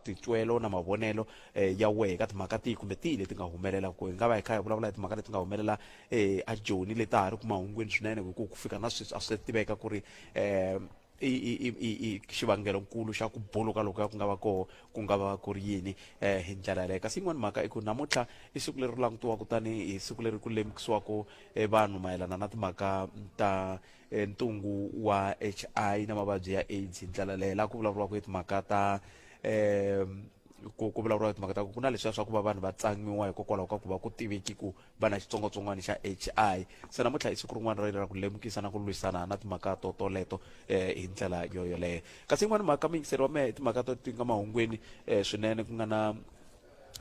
matitwelo na mavonelo eh, ya wehe ka timhaka tihi kumbe tihi leti nga humelela ku hi nga va hi kha hi vulavula hi timhaka leti nga humelela eh, a Joni leta ha ri ku mahungwini swinene hi ku ku fika na sweswi a swi tiveka ku ri eh, i i i i i xivangelonkulu xa ku buluka lokuya ku nga va koho ku nga va ku ri yini eh, hi ndlela yaleyo. Kasi yin'wana mhaka i ku namuntlha i siku leri langutiwaka tanihi siku leri ku lemukisiwaka eh, vanhu mayelana na timhaka ta eh, ntungu wa HI na mavabyi ya AIDS hi ndlela leyo, laha ku vulavuriwaka hi timhaka ta eh, ku vulavuriwa hi timhaka ta ku ku na leswiya swa ku va vanhu va tsan'wiwa hikokwalaho ka ku va ku tiveki ku va na xitsongwatsongwana xa HI. Se namuntlha i siku rin'wana ra ku lemukisa na ku lwisana na timhaka to toleto eh, hi ndlela yo yoleyo. Kasi yin'wana mhaka muyingiseri wa mehe i timhaka to ti nga mahungwini eh, swinene ku nga na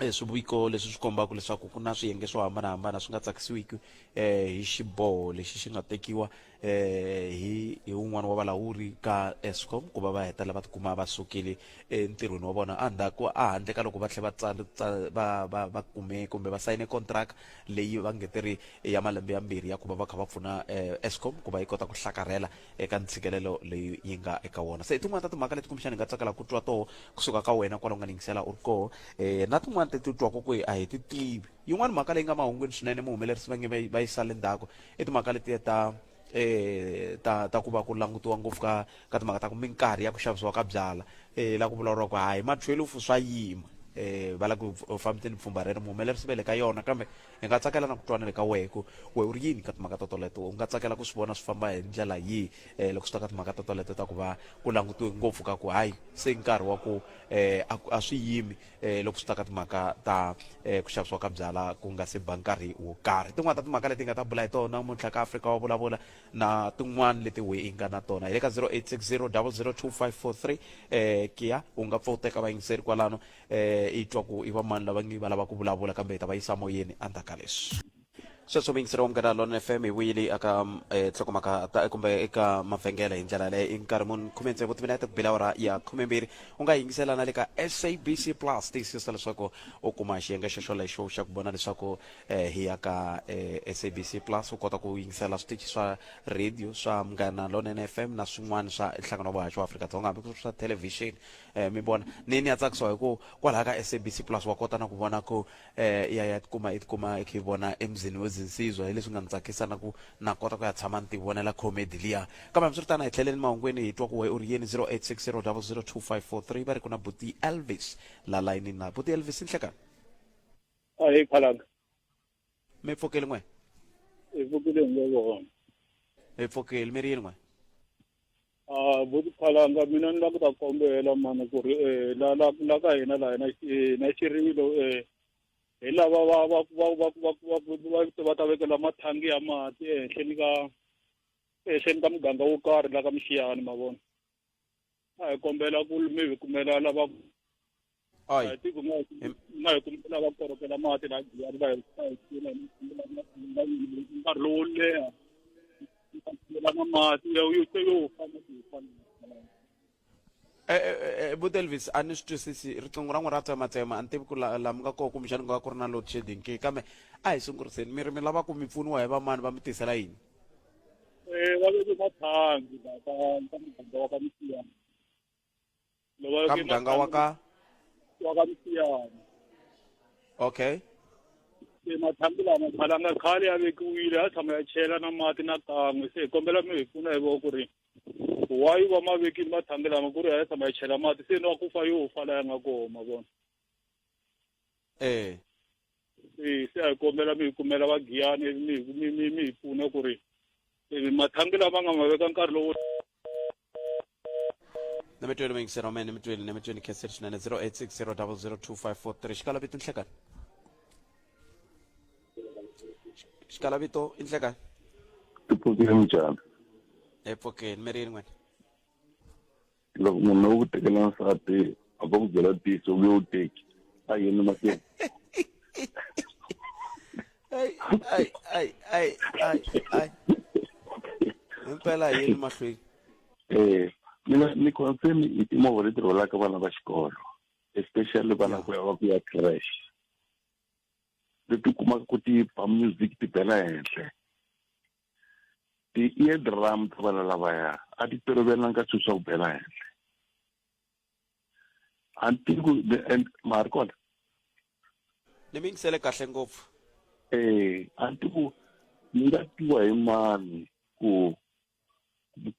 eh, swiviko leswi swi kombaka leswaku ku na swiyenge swo hambanahambana swi nga tsakisiwiki eh, hi xiboho lexi xi nga tekiwa eh, hi hi wun'wana wa valawuri ka Eskom ku va va hetelela va tikuma va sukile entirhweni wa vona endzhaku ehandle ka loko va tlhela va va va va kume kumbe va sayine contract leyi va nge ti ri ya malembe yambirhi ya ku va va kha va pfuna eh, Eskom ku va yi kota ku hlakarhela eka ntshikelelo leyi yi nga eka wona. Se i tin'wana ta timhaka leti kumbexana hi nga tsakela ku twa toho kusuka ka wena kwala u nga yingisela u ri koho eh, na tin'wana leti u twaka ku a hi ti tivi. Yin'wana mhaka leyi nga mahungwini swinene muhumelerisi va nge va yi sale ndzhaku i timhaka letiya ta eh ta ta ku va ku langutiwa ngopfu ka ka timhaka ta ku minkarhi ya ku xavisiwa ka byala eh la ku vulavuriwa ku hayi ma 12 swa yima eh va la ku fambiseni pfhumba rero muhumelerisi ve le ka yona kambe hi nga tsakela na ku twana le ka wehe ku we u ri yini ka timhaka to toleto u nga tsakela ku swi vona swi famba hi ndlela yihi eh loko swi ta ka timhaka to toleto ta ku va ku langutiwe ngopfu ka ku hayi se nkarhi wa ku eh a swi yimi eh, loko swi ta ka timhaka ta eh, ku xavisiwa ka byala ku nga se ba nkarhi wo karhi. Tin'wana ta timhaka leti nga ta bula hi tona namuntlha ka Afrika wa vulavula na tin'wana leti we i nga na tona hi le ka 0860 002543 eh, kiya u nga pfa u teka vayingiseri kwalano eh, i twa ku i vamani lava ngi va lava ku vulavula kambe hi ta va yisa moyeni endzhaku ka leswi. Sweswo muyingiseri wa Munghana Lonene FM hi vuyile eka eh, nhlokomhaka ta kumbe eka mavhengele hi ndlela yaleyo i nkarhi muni khume tsevu timinete ku bela awara ya khumembirhi u nga yingisela na le ka SABC Plus tiyisisa leswaku u kuma xiyenge xo xolexo xa ku vona leswaku eh, hi ya ka eh, SABC Plus u kota ku yingisela switichi swa radio swa Munghana Lonene FM na swin'wana swa nhlangano wa vuhaxi wa Afrika-Dzonga hambi ku ri swa thelevhixini eh, mi vona ni ni ya tsakisiwa hi ku kwalaha ka SABC Plus wa kota na ku vona ku eh ya ya tikuma i tikuma i kha i vona emzini wezinsizwa hi leswi nga ni tsakisa na ku na kota ku ya tshama ni ti vonela comedy liya kambe hambiswiritano hi tlheleni mahungwini hi twa ku we u ri yini 0860002543 va ri ku na buti Elvis la layinini na buti Elvis nhlekani Ahee khalanga. Mi pfukile n'we? Hi pfukile hi nge vona. Hi pfukile mi ri yini n'we? Ah, buti Khalanga mina ni lava ku ta kombela mani ku ri eh, la la la ka hina la hina eh, na xirilo eh, hi lava va va va va va va va va ta vekela mathangi ya mati ehenhleni ka ehenhleni ka muganga wo karhi la ka Mixiyani ma vona. A hi kombela ku mi hi kumela lava Ay. a tiko nga nga hi kumela va korokela mati la Giyani va hi va hi pfuna nkarhi lowo leha na mati yo yo yo fana ku fana. Eh, eh, eh, buti Elvis a ni swi twisisi riqingho ra n'wina ra tsematsema a ni tivi ku la la mi nga kona kumbexana ku nga ku ri na load shedding ke kambe a hi sunguriseni mi ri mi lava ku mi pfuniwa hi vamani va mi tisela yini? Eh, va veke mathangi la ka ka muganga wa ka Msiyana. Loko ka muganga wa ka wa ka Msiyana. Okay. Se mathangi lama khalanga khale ya vekiwile ya tshama ya chela na mati na kan'we se hi kombela mi hi pfuna hi vona ku ri why va ma vekile mathangi lama ku ri ya tshama ya chela mati se ni wa ku fa yo fa la ya nga kona ma vona. Eh. Eh, se a hi kombela mi hi kumela va Giyani mi mi mi mi hi pfuna ku ri eh, mathangi lama nga ma veka nkarhi lowo. Na mi tweli muyingiseri wa mehe, ni mi tweli, ni mi tweli khenseri swinene 0860002543 xikala vito nhlekani xikala vito i nhlekani. Ti pfukile minjhani? Hi pfukile mi ri yini n'wina? Loko munhu wo ku tekela nsati a va ku byela ntiyiso u nge wu teki a yeni mahlweni. Ai ai ai ai ai ai himpela a yeni mahlweni. Eh mina ni concern hi timovha leti rhwalaka vana va xikolo especially vana ku ya va ku ya creche leti kumaka ku ti ba music ti bela henhla. Ti-ear drum ta vana lavaya a ti tolovelanga swilo swa ku bela henhla. A ni tivi ku and ma ha ri kona? Ni mi yingisele kahle ngopfu. Eh, a ni tivi ku ni nga tiwa hi mani ku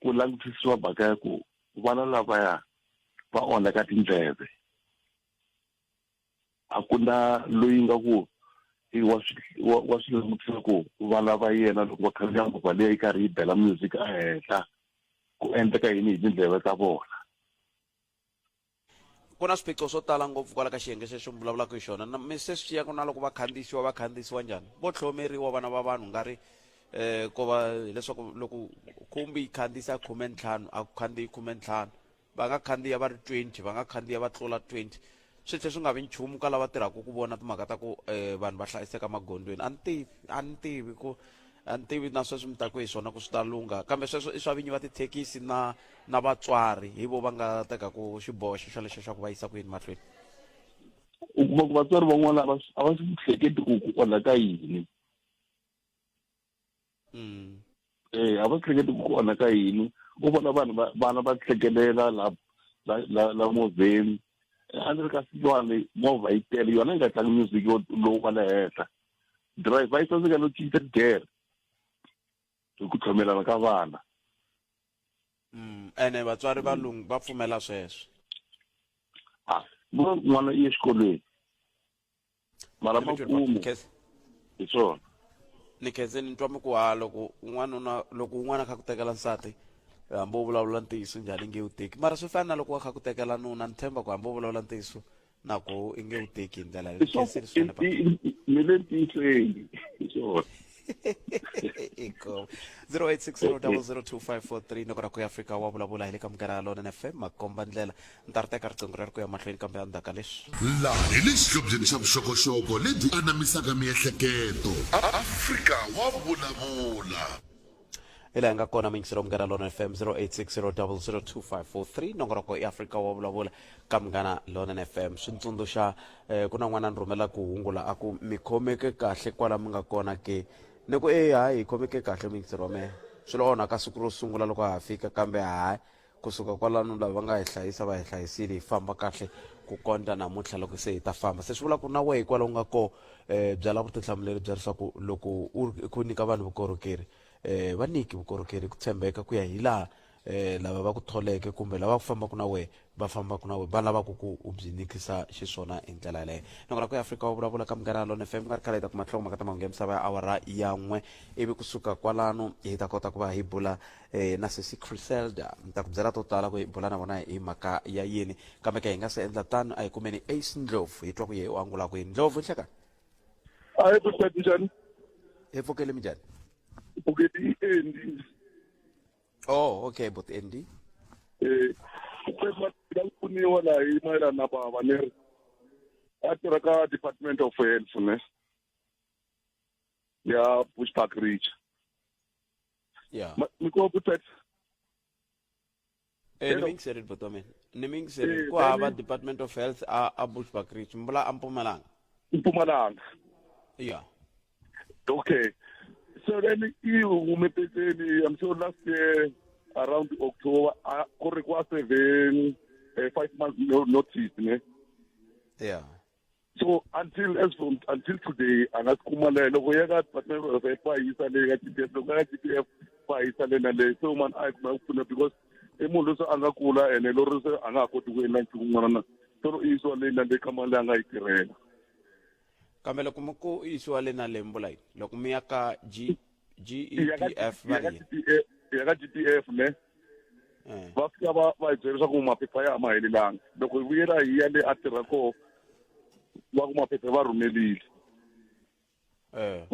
ku langutisiwa mhaka ya ku vana lavaya va onhaka tindleve. A ku na loyi nga ku i wa swi wa, wa swi langutisa ku vana va yena loko va khandziya movha leyi yi karhi yi bela music ehenhla ku endleka yini hi tindleve ta vona. Ku na swiphiqo swo tala ngopfu kwala ka xiyenge xexo mi vulavulaka hi xona. Na mi se swi xiya ku na loko va khandziyisiwa va khandziyisiwa njhani? Vo tlhomeriwa vana va vanhu nga ri eh ko va hileswaku loko khumbi yi khandziyisa khumentlhanu a ku khandziyi khumentlhanu va nga khandziya va ri 20 va nga khandziya va tlula 20 swi tlhe swi nga vi nchumu ka lava tirhaka ku vona timhaka ta ku um vanhu va hlayiseka magondzweni. A ni tivi a ni tivi ku a ni tivi na sweswi mi ta ku hi swona ku swi ta lungha kambe sweswo i swa vinyi va tithekisi na na vatswari hi vo va nga tekaku xiboho xo xolexo xa ku va yisa ku yini mahlweni. U kuma ku vatswari van'wana a va a va swi hleketi ku ku onhaka yini. Eh, a va swi hleketi ku onhaka yini. U vona vanhu va vana va hlekelela la la la la movheni. A ni ri ka Silwane movha yi tele yona yi nga tlangi music yo lowu wa le henhla. Driver yi tsandzeka no cinca tigere hi ku tlhomelana ka vana. Ene vatswari va lung va pfumela sweswo. Ah, n'wana i ye xikolweni. Mara makumu hi swona. Ni khense ni twa mi ku ha loko n'wanuna loko un'wana a kha ku tekela nsati hambi u vulavula ntiyiso njhani nge wu teki mara swi fana na loko wa kha ku tekela nuna ni tshemba ku hambi u vulavula ntiyiso na ku i nge wu teki hi ndlela leyi khensile swinene papa. Ni le ntiyisweni hi swona. Inkomu 0860002543 noko ra ku ya Afrika wa vulavula hi le ka Munghana Lonene FM makomba ndlela ni ta ri teka riqingho reri ku ya mahlweni kambe endzhaku ka leswi. Laha hi le xihlobyeni xa vuxokoxoko lebyi anamisaka miehleketo. Afrika wa vulavula. Hi laha hi nga kona muyingiseri wa Munghana Lonene FM 0860002543 nongoloko i Afrika wa vulavula ka Munghana Lonene FM. Swi ntsundzuxa eh, ku na n'wana ni rhumela ku hungula a ku mi khomeke kahle kwala mi nga kona ke. Ni ku e hayi hi khomeke kahle muyingiseri wa mehe. Swi lo onhaka siku ro sungula loko ha fika kambe hayi kusuka kwalano lava nga hi hlayisa va hi hlayisile hi famba kahle ku kondza namuntlha loko se hi ta famba. Se swi vula ku na wehe kwala u nga koho eh, byala vutihlamuleri bya leswaku loko u ri ku nyika vanhu vukorhokeri eh, va nyiki vukorhokeri ku tshembeka ku ya hi laha eh, lava va ku tholeke kumbe lava ku fambaka na wehe va fambaka na wehe va lavaka ku u byi nyikisa xiswona hi ndlela yaleyo. Nakona ku ya Afrika wa vulavula ka Munghana Lonene FM ku nga ri khale hi ta kuma nhlokomhaka ta mahungu ya misava ya awara ya n'we ivi kusuka kwalano hi ta kota ku va hi bula eh, na sesi Criselda. Ni ta ku byela to tala ku hi bula na vona hi mhaka ya yini kambe ka hi nga se endla tano a hi kumeni Ace Ndlovu hi twa ku ye u angula kwihi. Ndlovu nhlekani. Ayi Bushati njhani? Hi pfukile minjhani? Pfukile i Andy. Oh, okay, but Andy. Eh, la ku pfuniwa laha hi mayelana na bava ni ri a tirha ka Department of Health ne ya Bushbuckridge. Yeah. Mi kuma Bushati? Eh, ni Hello. mi yingiserile buti wa mina. Ni mi yingiserile. Eh, Ku hava then- Department of Health a a Bushbuckridge. Mi vula a Mpumalanga. Mpumalanga. Yeah. Okay. So then i hume peceni, I'm sure last year around October, ku ri kwa 7 5 months no notice ne. Yeah. So until as from until today a nga si kuma leyo loko ya ka Department of Health va yisa leyi ka GPF loko ya ka GPF va yisa le na leyi so man a yi kuma ku pfuna because i munhu loyi se a nga kula ene lori se a nga ha koti ku endla nchumu kun'wana na so u yisiwa leyi na leyi ka mali leyi a nga yi tirhela. Kambe loko mi ku u yisiwa le na le mi vula yini? Loko mi ya ka G Ya ka GEPF va ya ka ri yini? GPF ya ka GPF ne Eh. va fika va va hi byela leswaku maphepha ya ma helelanga loko hi vuyela hi ya le a tirha koho va ku maphepha va rhumelile. Eh.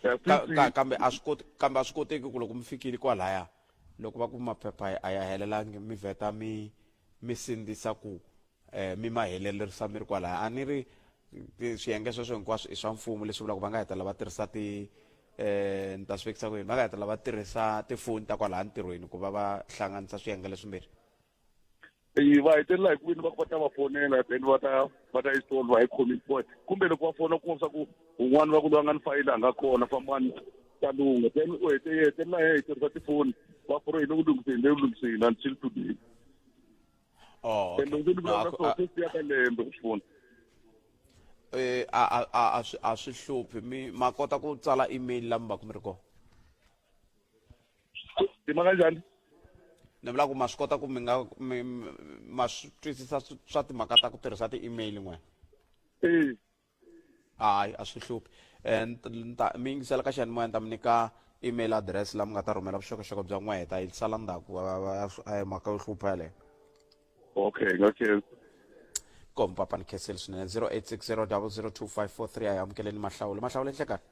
Ya, Ka, since ka, kambe a swi koti kambe a swi koteki ku loko mi fikile kwalaya loko va ku maphepha a ya helelangi mi vheta mi mi sindzisa ku eh, mi ma helelerisa mi ri kwalaya. A ni ri swiyenge sweswo hinkwaswo i swa mfumo leswi vulaka va nga hetelela va tirhisa ti eh ni ta swi vekisa ku yini va nga hetelela va tirhisa tifoni ta kwalaya ntirhweni ku va va hlanganisa swiyenge leswimbirhi. Va hetelela hi ku veni va ku va ta va fonela then va ta va ta install va hi khomi kumbe loko va fona kuma swa ku un'wana va ku loyi a nga ni fayili a nga kona fambani ta lungha then u hete hetelela hi tirhisa tifoni va foro hi le ku lunghiseni le ku lunghiseni until today. Oh, okay. Ende ndzi No, vulavula a ku- swona se ya ka lembe ku fona. A swi hluphi mi ma kota ku tsala email la mi va ku mi ri kona. Timhaka njhani? Ni vula ku ma swi kota ku mi nga mi ma swi twisisa swa timhaka ta ku tirhisa ti-email n'we? Eh. Hayi, a swi hluphi. Mi yingisela ka xiyanimoya, ni ta mi nyika email address la mi nga ta rhumela vuxokoxoko bya n'we, hi ta yi sala ndzhaku. A hi mhaka yo hlupha yaleyo. Okay, nga khensa. Kom papa, ni khensile swinene. 0860 002543. A hi amukeleni Mahlawule. Mahlawule, nhlekani.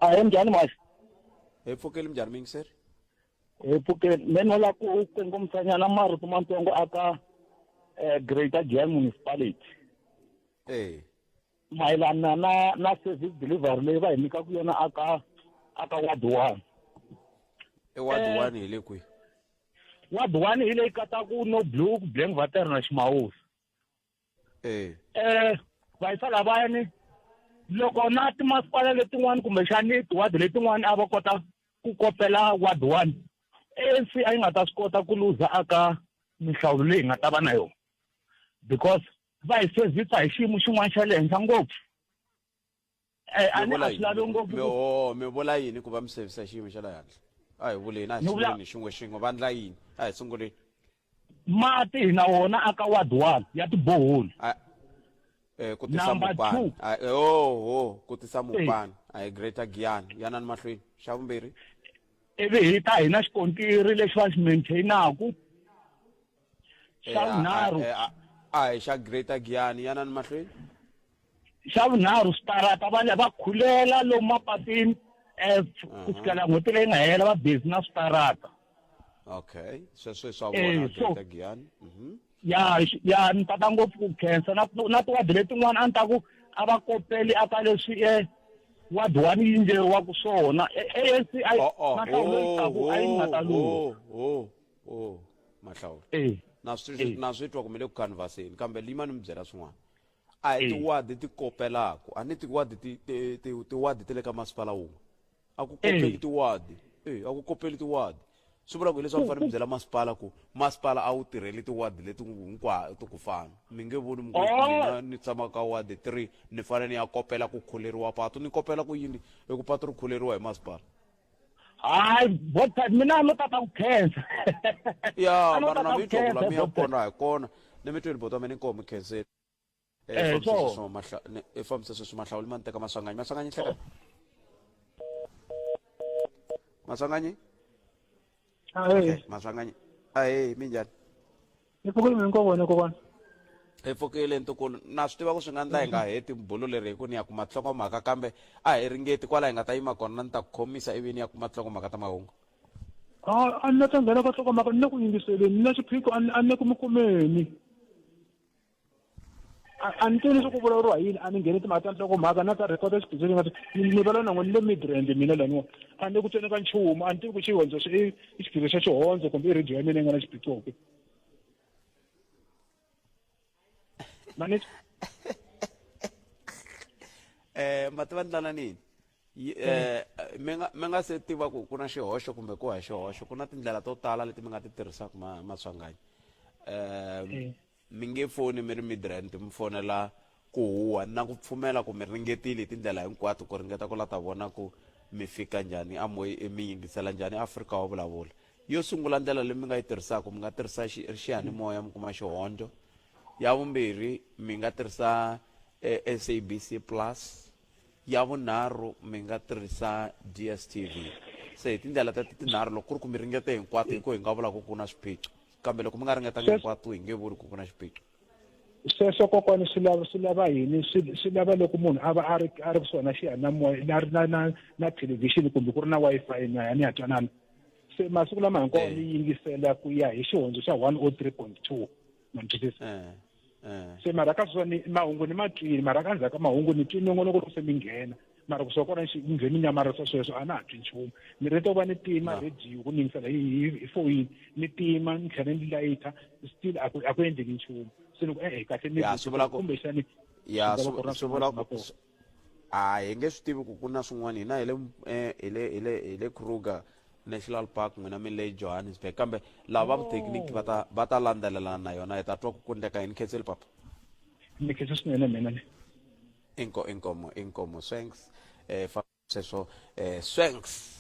Ahee, njhani Max? Hi pfukile, minjhani muyingiseri? Hi pfukile. Me no la ku kongomisanyana marito matsongo aka Greater Giyani Municipality. Mayelana na service delivery leyi va hi nyikaka yona aka ward 1. E ward 1 hi le kwihi? Ward 1 hi leyi kataka No Blue, Blankwater na Ximawusa. Vayisa lavayani loko na timasipala letin'wana kumbexani tiwadi letin'wana a va kota ku kopela ward 1, ANC a yi nga ta swi kota ku luza aka minhlawulo leyi hi nga ta va na yona, because va hi servisa hi xiyimo xin'wana xa le henhla ngopfu. A ni a swi lavi ngopfu ku Mi vula yini ku va mi servisa xiyimo xa le henhla? A hi vuleni, a hi Ni vula sunguleni xin'we xin'we, va ndla yini? A hi sunguleni. Mati hi na wona aka ward 1 ya tiboholi. Ku tisa Number mupani. 2. Oh, ku tisa mupani. A hi Greater Giyani. Yanani mahlweni. Xa vumbirhi. Ivi hi ta hi na xikontiri lexi va xi maintainaku. Xa vunharhu. A hi xa Greater Giyani. Yanani mahlweni. Xa vunharhu, switarata va va khulela lomu mapatwini, ku sukela n'hweti leyi nga hela va busy na switarata. Okay, sweswo i swa vona Greater Giyani. Ya, ya, ni tata ngopfu ku khensa na tiwadi letin'wana a ni ta ku a va kopeli aka leswi ward 1 yi ndleriwaka swona. ANC a yi mahlawulo yi taku a yi nga ta lungha. Mahlawulo. Na swi twa ku mi le ku canvaseni, kambe lima ni mi byela swin'wana. A hi tiwadi ti kopelaku, a ni tiwadi tiwadi ti le ka masipala wun'we. A ku kopeli tiwadi. A ku kopeli tiwadi. Swi vula ku hileswaku mi fanele mi byela masipala ku masipala a wu tirheli tiwadi leti hinkwato ku fana. Mi nge voni mi ku mina ni tshama ka wadi 3 ni fanele ni ya kopela ku khuleriwa patu. Ni kopela ku yini? Hi ku patu ri khuleriwa hi masipala. Hayi, bota mina no tata ku khensa. Ya, mara na mi twa ku la mi ya kona hi kona. Ni mi twile bota mina inkomu khenseni. I fambisa sweswo Mahlawuli ma ni teka Maswanganyi. Maswanganyi, hleka. Maswanganyi? Ahee. Maswanganyi. Ahee, minjhani? Hi pfukile mina nko vona kokwana. Hi pfukile ntukulu. Na swi tiva ku swi nga ndla hi nga heti bulo leri hi ku ni ya kuma nhlokomhaka, kambe a hi ringeti kwala hi nga ta yima kona, ni ta ku khomisa ivi ni ya kuma nhlokomhaka ta mahungu. A ni la ta nghena ka nhlokomhaka, ni le ku yingiseleni, ni na xiphiqo, a ni le ku mi kumeni. A ni tivi leswaku ku vulavuriwa hi yini, a ni ngheni timhaka ta nhlokomhaka na ta rhekhoda xiphiqo xi nga ni vulavula na n'wina ni le Midrand mina laniwa, a ni le ku tweni ka nchumu, a ni tivi ku xihondzo i xiphiqo xa xihondzo kumbe i radio ya mina yi nga na xiphiqo ke. Manager. Ma tiva ndlala nini? Mi nga se tiva ku ku na xihoxo kumbe ku ha xihoxo, ku na tindlela to tala leti mi nga ti tirhisaka Maswanganyi. Mi nge foni mi ri Midrand mi fonela ku huwa na ku pfumela ku mi ringetile hi tindlela hinkwato ku ringeta ku la ta vona ku mi fika njhani a moyi mi yingisela njhani Afrika wa vulavula. Yo sungula ndlela leyi mi nga yi tirhisaka, mi nga tirhisa xiyanimoya mi kuma xihondzo. Ya vumbirhi mi nga tirhisa SABC Plus. Ya vunharhu mi nga tirhisa DSTV. Se hi tindlela teto tinharhu loko ku ri ku mi ringete hinkwato hi ko hi nga vulaka ku na swiphiqo. Kambe loko mi nga ringetanga hinkwato hi nge vuli ku ku na xiphiqo. Sweswo kokwani swi lava swi lava yini? Swi lava loko munhu a va a ri kusuhi na xiyanimoya na ri na thelevhixini kumbe ku ri na Wi-Fi na ya ni ya twanana. Se masiku lama hinkwawo ni yingisela ku ya hi xihondzo xa 103.2, ma ni twisisa? Se mara ka sweswo ni mahungu ni ma twile, mara ka ndzhaku ka mahungu ni twi nongonoko loko se mi nghena, mara kusuka kona ni nge mi nyamarisa sweswo a na ha twi nchumu. Ni rito va ni tima radio ku ni yingisela hi foyini, ni tima ni tlhela ni layitha, still a ku endleki nchumu. Se ni ku e-e kahle ni Ya, swi vula ku kumbexani ya, swi nga va ku ri na swi vula swin'wana ku swi nga kona. A hi nge swi tivi ku ku na swin'wana. Hina hi le Kruger. National Park n'wina mi le Johannesburg kambe lava va vuthekiniki va ta va ta landzelelana na yona hi ta twa ku ku ndleka yini khensile papa. Ni khensa swinene mina ni. Inko inkomo inkomo swanks eh fa sweswo eh swanks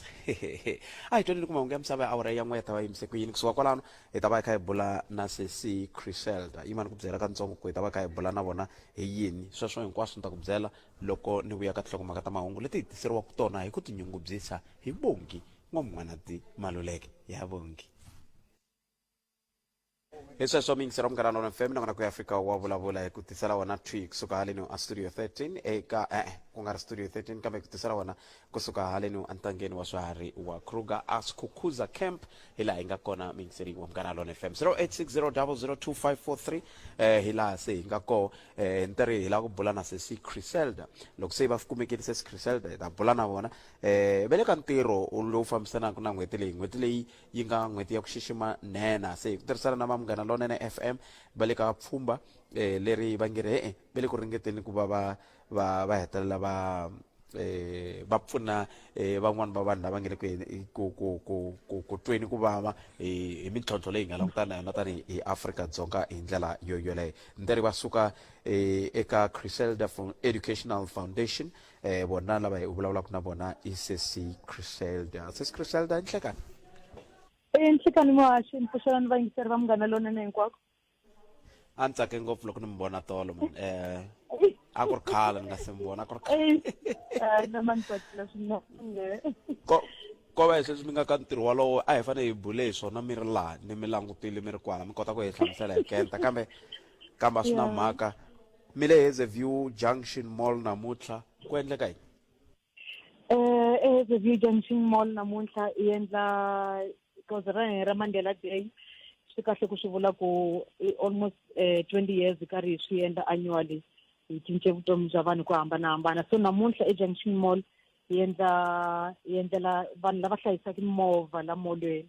a hi twaneni ku mahungu ya misava ya awara ya n'we ya ta va yimise ku yini kusuka kwalano hi ta va hi kha hi bula na sesi Criselda yimani ku byela katsongo ku hi ta va kha hi bula na vona hi yini sweswo hinkwaswo ni ta ku byela loko ni vuya ka tinhlokomhaka ta mahungu leti hi tiseriwaka tona hi ku tinyungubyisa hi Bongi N'wamngwanati Maluleke ya Bongi. Hi sweswo miyingiseri wa Munghana Lonene FM nakona ku ya Afrika wa vulavula hi ku tisela wona thwi kusuka haleni a studio 13 eka e-e ku nga ri studio 13 kambe hi ku tisela wona kusuka haleni entangeni wa swiharhi wa Kruger a Skukuza Camp hi laha hi nga kona miyingiseri wa Munghana Lonene FM 0860002543 eh hi laha se hi nga koho eh ni ri hi lava ku bula na sesi Criselda loko se va kumekile sesi Criselda hi ta bula na vona eh va le ka ntirho lowu fambisanaka na n'hweti leyi n'hweti leyi yi nga n'hweti ya ku xixima nhenha se hi ku tirhisana na va Munghana Lonene FM va le ka pfhumba eh leri va nge ri e-e va le ku ringeteni ku va va va va hetelela va eh va pfuna eh van'wani va vanhu lava nge le ku ku ku ku ku ku tweni ku vava hi hi mintlhontlho leyi nga langutana na yona tanihi hi Afrika-Dzonga hi ndlela yo yoleyo nderi va suka eh eka Criselda Educational Foundation eh vona lava hi vulavulaka na vona i sesi Criselda sesi Criselda nhlekani E nhlekani muhaxi ni pfuxela ni vayingiseri va Munghana Lonene hinkwako. A ni tsake ngopfu loko ni mi vona tolo man eh a ku ri khale ni nga se mi vona a ku ri khale. Eh, na ma ni tsakela swinene. Ko ko va hi sweswi mi nga ka ntirho wolowo a hi fanele hi bule hi swona mi ri laha ni mi langutile mi ri kwala mi kota ku hi hlamusela hi kenta kambe kambe a swi na mhaka mi le Hazyview Junction Mall namuntlha ku endleka yini? Eh, eHazyview Junction Mall namuntlha hi endla goza ra hina ra Mandela Day swi kahle ku swi vula ku i almost 20 years hi karhi hi swi endla annually hi cince vutomi bya vanhu ku hambanahambana so namuntlha eJunction Mall hi endla hi endlela vanhu lava hlayisaka mimovha la molweni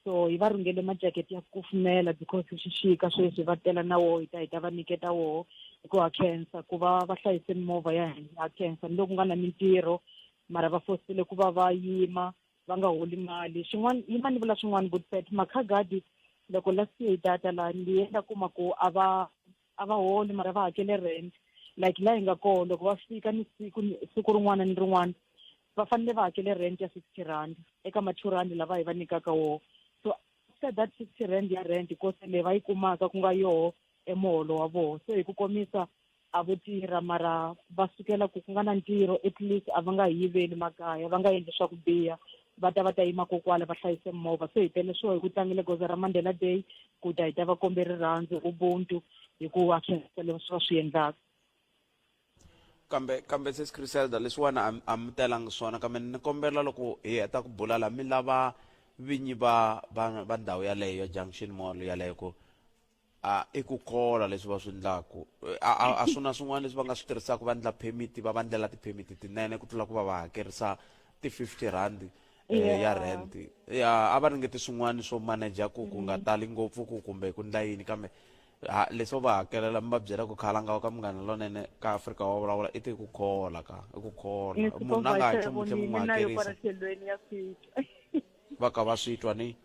so hi va rhungele majakete ya ku kufumela because i xixika sweswi va tela na woho hi ta hi ta va nyiketa woho hi ku ha khensa ku va va hlayise mimovha ya hina ha khensa ni loko nga na mintirho mara va fosile ku va va yima va nga holi mali xin'wana yima ni vula swin'wana good pet makhagadi loko last year hi tata laha ni ye nda kuma ku a va a va holi mara va hakele rent like laha hi nga koho loko va fika ni siku siku rin'wana ni rin'wana va fanele va hakele rent ya 60 rand eka ma 2 rand lava hi va nyikaka woho so after that 60 rand ya rent kose leyi va yi kumaka ku nga yoho emuholo wa voho so hi ku komisa a vo tirha mara va sukela ku ku nga na ntirho at least a va nga hi yiveli makaya va nga endli swa ku biha va ta va ta yima kokwala va hlayise movha se hi tele swo hi ku tlangele goza ra Mandela Day ku ta hi ta va kombe rirhandzu ubuntu hi ku va khensa leswi va swi endlaka Kambe kambe sesi Criselda leswiwani a a mi telangi swona kambe ni kombela loko hi heta ku bula la mi lava vinyi va va va ndhawu yaleyo ya Junction Mall yaleyo ku a i ku kola leswi va swi ndlaku a a a swi na swin'wana leswi va nga swi tirhisaka va ndla permit va va ndlela ti-permit tinene ku tlula ku va va hakerisa ti-50 rand eh, ya rent ya a va ringeti swin'wana swo manager ku ku nga tali ngopfu ku kumbe ku ndla yini kambe ha leswo va hakelela mi va byela ku khalanga wa ka Munghana Lonene ka Afrika wa vulavula i te ku khola ka i ku khola Ni munhu a nga ha supervisor nchumu tlhe mi vonile n'wi na yo hakerisa kwala tlhelweni ya fika. Va ka va swi twa ni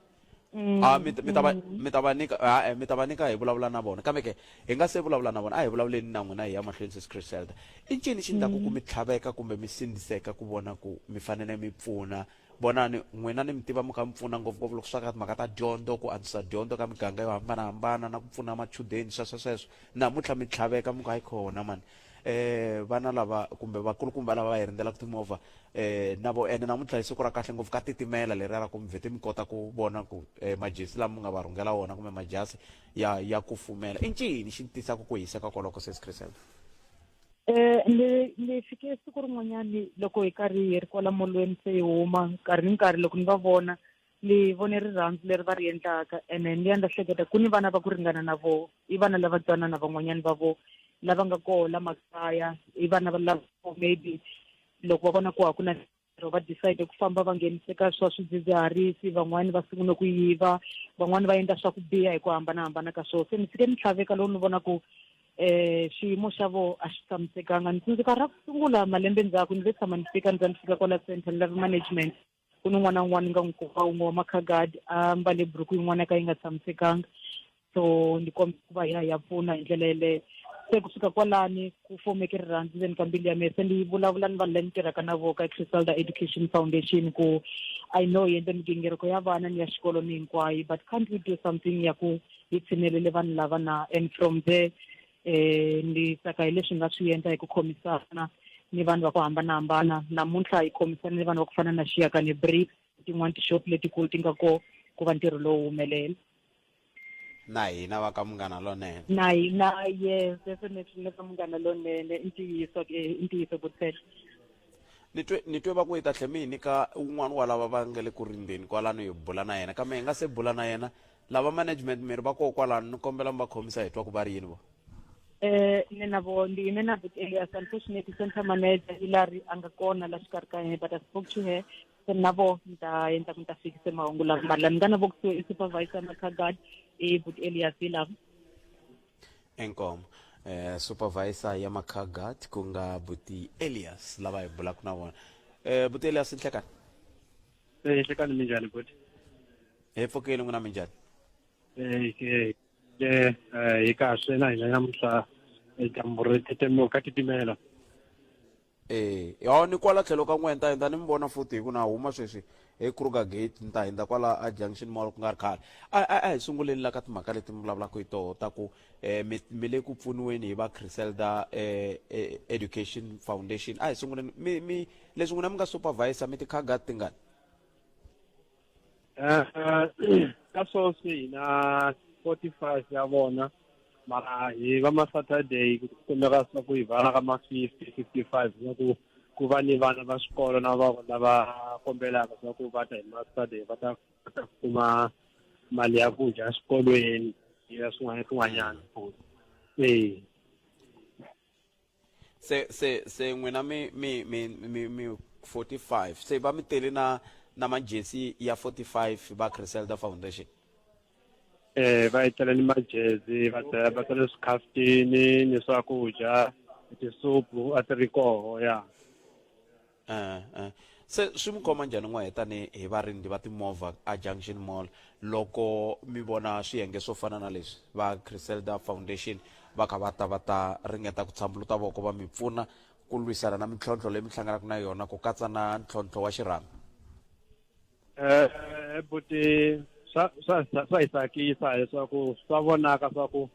a mi mi ta va mi ta va nyika ha mi ta va nyika hi vulavula na vona kambe ke hi nga se vulavula na vona a hi vulavuleni na n'wina hi ya mahlweni sesi Criselda i ncini xi endlaku ku mi tlhaveka kumbe mi sindziseka ku vona ku mi fanele mi pfuna vonani n'wina ni mi tiva mi kha mi pfuna ngopfungopfu loko swi ta ka timhaka ta dyondzo ku antswisa dyondzo ka miganga yo hambanahambana na ku pfuna machudeni sweswo sweswo namuntlha mi tlhaveka mi ku hayi khona mani eh vana lava kumbe vakulukumba lava va hi rindzelaka timovha eh na vo ene namuntlha hi siku ra kahle ngopfu ka titimela leriya ra ku mi vhete mi kota ku vona ku eh, majesi lama mi nga va rhungela wona kumbe majasi ya ya kufumela i ncini xi tisaka ku hiseka koloko sesi Chriselle Eh ni ni fike siku rin'wanyani loko hi karhi hi ri kwala molweni se hi huma nkarhi ni nkarhi loko ni va vona ni vone rirhandzu leri va ri endlaka ene ni ya ni hleketa ku ni vana va ku ringana na voho i vana lava tswana na van'wanyana va voho lava nga koho la makaya i vana va lava maybe loko va vona ku a ku na ntirho va decide ku famba va nghenise ka swa swidzidziharisi van'wani va sungule ku yiva van'wani va endla swa ku biha hi ku hambanahambana ka swona se ni fike ni tlhaveka loko ni vona ku eh xiyimo xa voho a xi tshamisekanga ni tsundzuka ra ku sungula malembe ndzhaku ni ve tshama ni fika ni za ni fika kwala center ni lava management Ku ni n'wana un'wana ni nga n'wi kuma wun'we wa makhagadi a mbale buruku yin'wana ya ka yi nga tshamisekanga so ni kombela ku va hi ya hi ya pfuna hi ndlela yeleyo se kusuka kwalani ku fomeke rirhandzu ndzeni ka mbilu ya mina se ni vulavula ni vanhu la ni tirhaka na voho ka Criselda Education Foundation ku I know hi endle migingiriko ya vana ni ya xikolo ni hinkwayo but can't we do something ya ku hi tshinelele vanhu lava na and from there eh ni tsaka hi leswi nga swi endla hi ku khomisana ni vanhu va ku hambanahambana namuntlha hi khomisana ni vanhu va ku fana na Xiyaka ni Bricks tin'wana tixopo letikulu ti nga kona ku va ntirho lowu humelela na hina va ka munghana lonene na hina yes definitely na ka munghana lonene i ntiyiso i ntiyiso ku ni twe ni twe va ku yi ta tlhe mi hi nyika un'wana wa lava va nga le ku rindzeni kwalano hi bula na yena kambe hi nga se bula na yena lava management mi ri va koho kwalano ni kombela mi va khomisa hi twa ku va ri yini vo Eh ni na vo ndi yime na Buti Elias unfortunately center manager Hilary a nga kona la xikarhi ka hina but I spoke to her se na vo ni ta endla ku ni ta fikise mahungu lama mara la ni nga na vo kusuhi i supervisor Makhagad i Buti Elias hi lava Inkomu eh supervisor ya Makhagat ku nga Buti Elias lava hi bulaka na vona eh Buti Elias nhlekani Eh nhlekani minjhani buti hi pfukile n'wina minjhani Eh ke ke eh, hi kahle na hina namuntlha dyambu ri titimela ka titimela Eh, yo ni kwala tlhelo ka n'we ni ta hindza ni mi vona futhi hi ku na huma sweswi eKruger Gate ni ta hindza kwala a Junction Mall ku nga ri khale. A a a hi sunguleni la ka timhaka leti mi vulavulaka hi toho ta ku eh, mi mi le ku pfuniweni hi va Criselda eh, eh, Education Foundation. A hi sunguleni mi mi leswi n'wina mi nga supervisor mi ti-car tingani? Eh, ka sweswi hi na 45 ya vona mara hi va ma Saturday ku kumeka swa ku hi vala ka ma 50 55 swa ku ku va ni vana va xikolo na va lava kombelaka swa ku va ta hi ma Saturday va ta va ta kuma mali ya ku dya exikolweni ya swin'wana swin'wanyana futhi ee se se se n'wina mi mi mi mi mi 45 se va mi tele na na majesi ya 45 va Criselda Foundation eh va etlela ni majezi va tlhela va tele swikhaftini ni swakudya tisupu a ti ri koho ya Eh, eh. Se swi mi khoma njhani n'we tani hi varindzi va timovha a Junction Mall loko mi vona swiyenge swo fana na leswi va Criselda Foundation va kha va ta va ta ringeta ku tshambuluta voko va mi pfuna ku lwisana na mintlhontlho leyi mi hlanganaka na yona ku katsa na ntlhontlho wa xirhami? Eh, buti swa swa swa hi tsakisa leswaku swa vonaka swa ku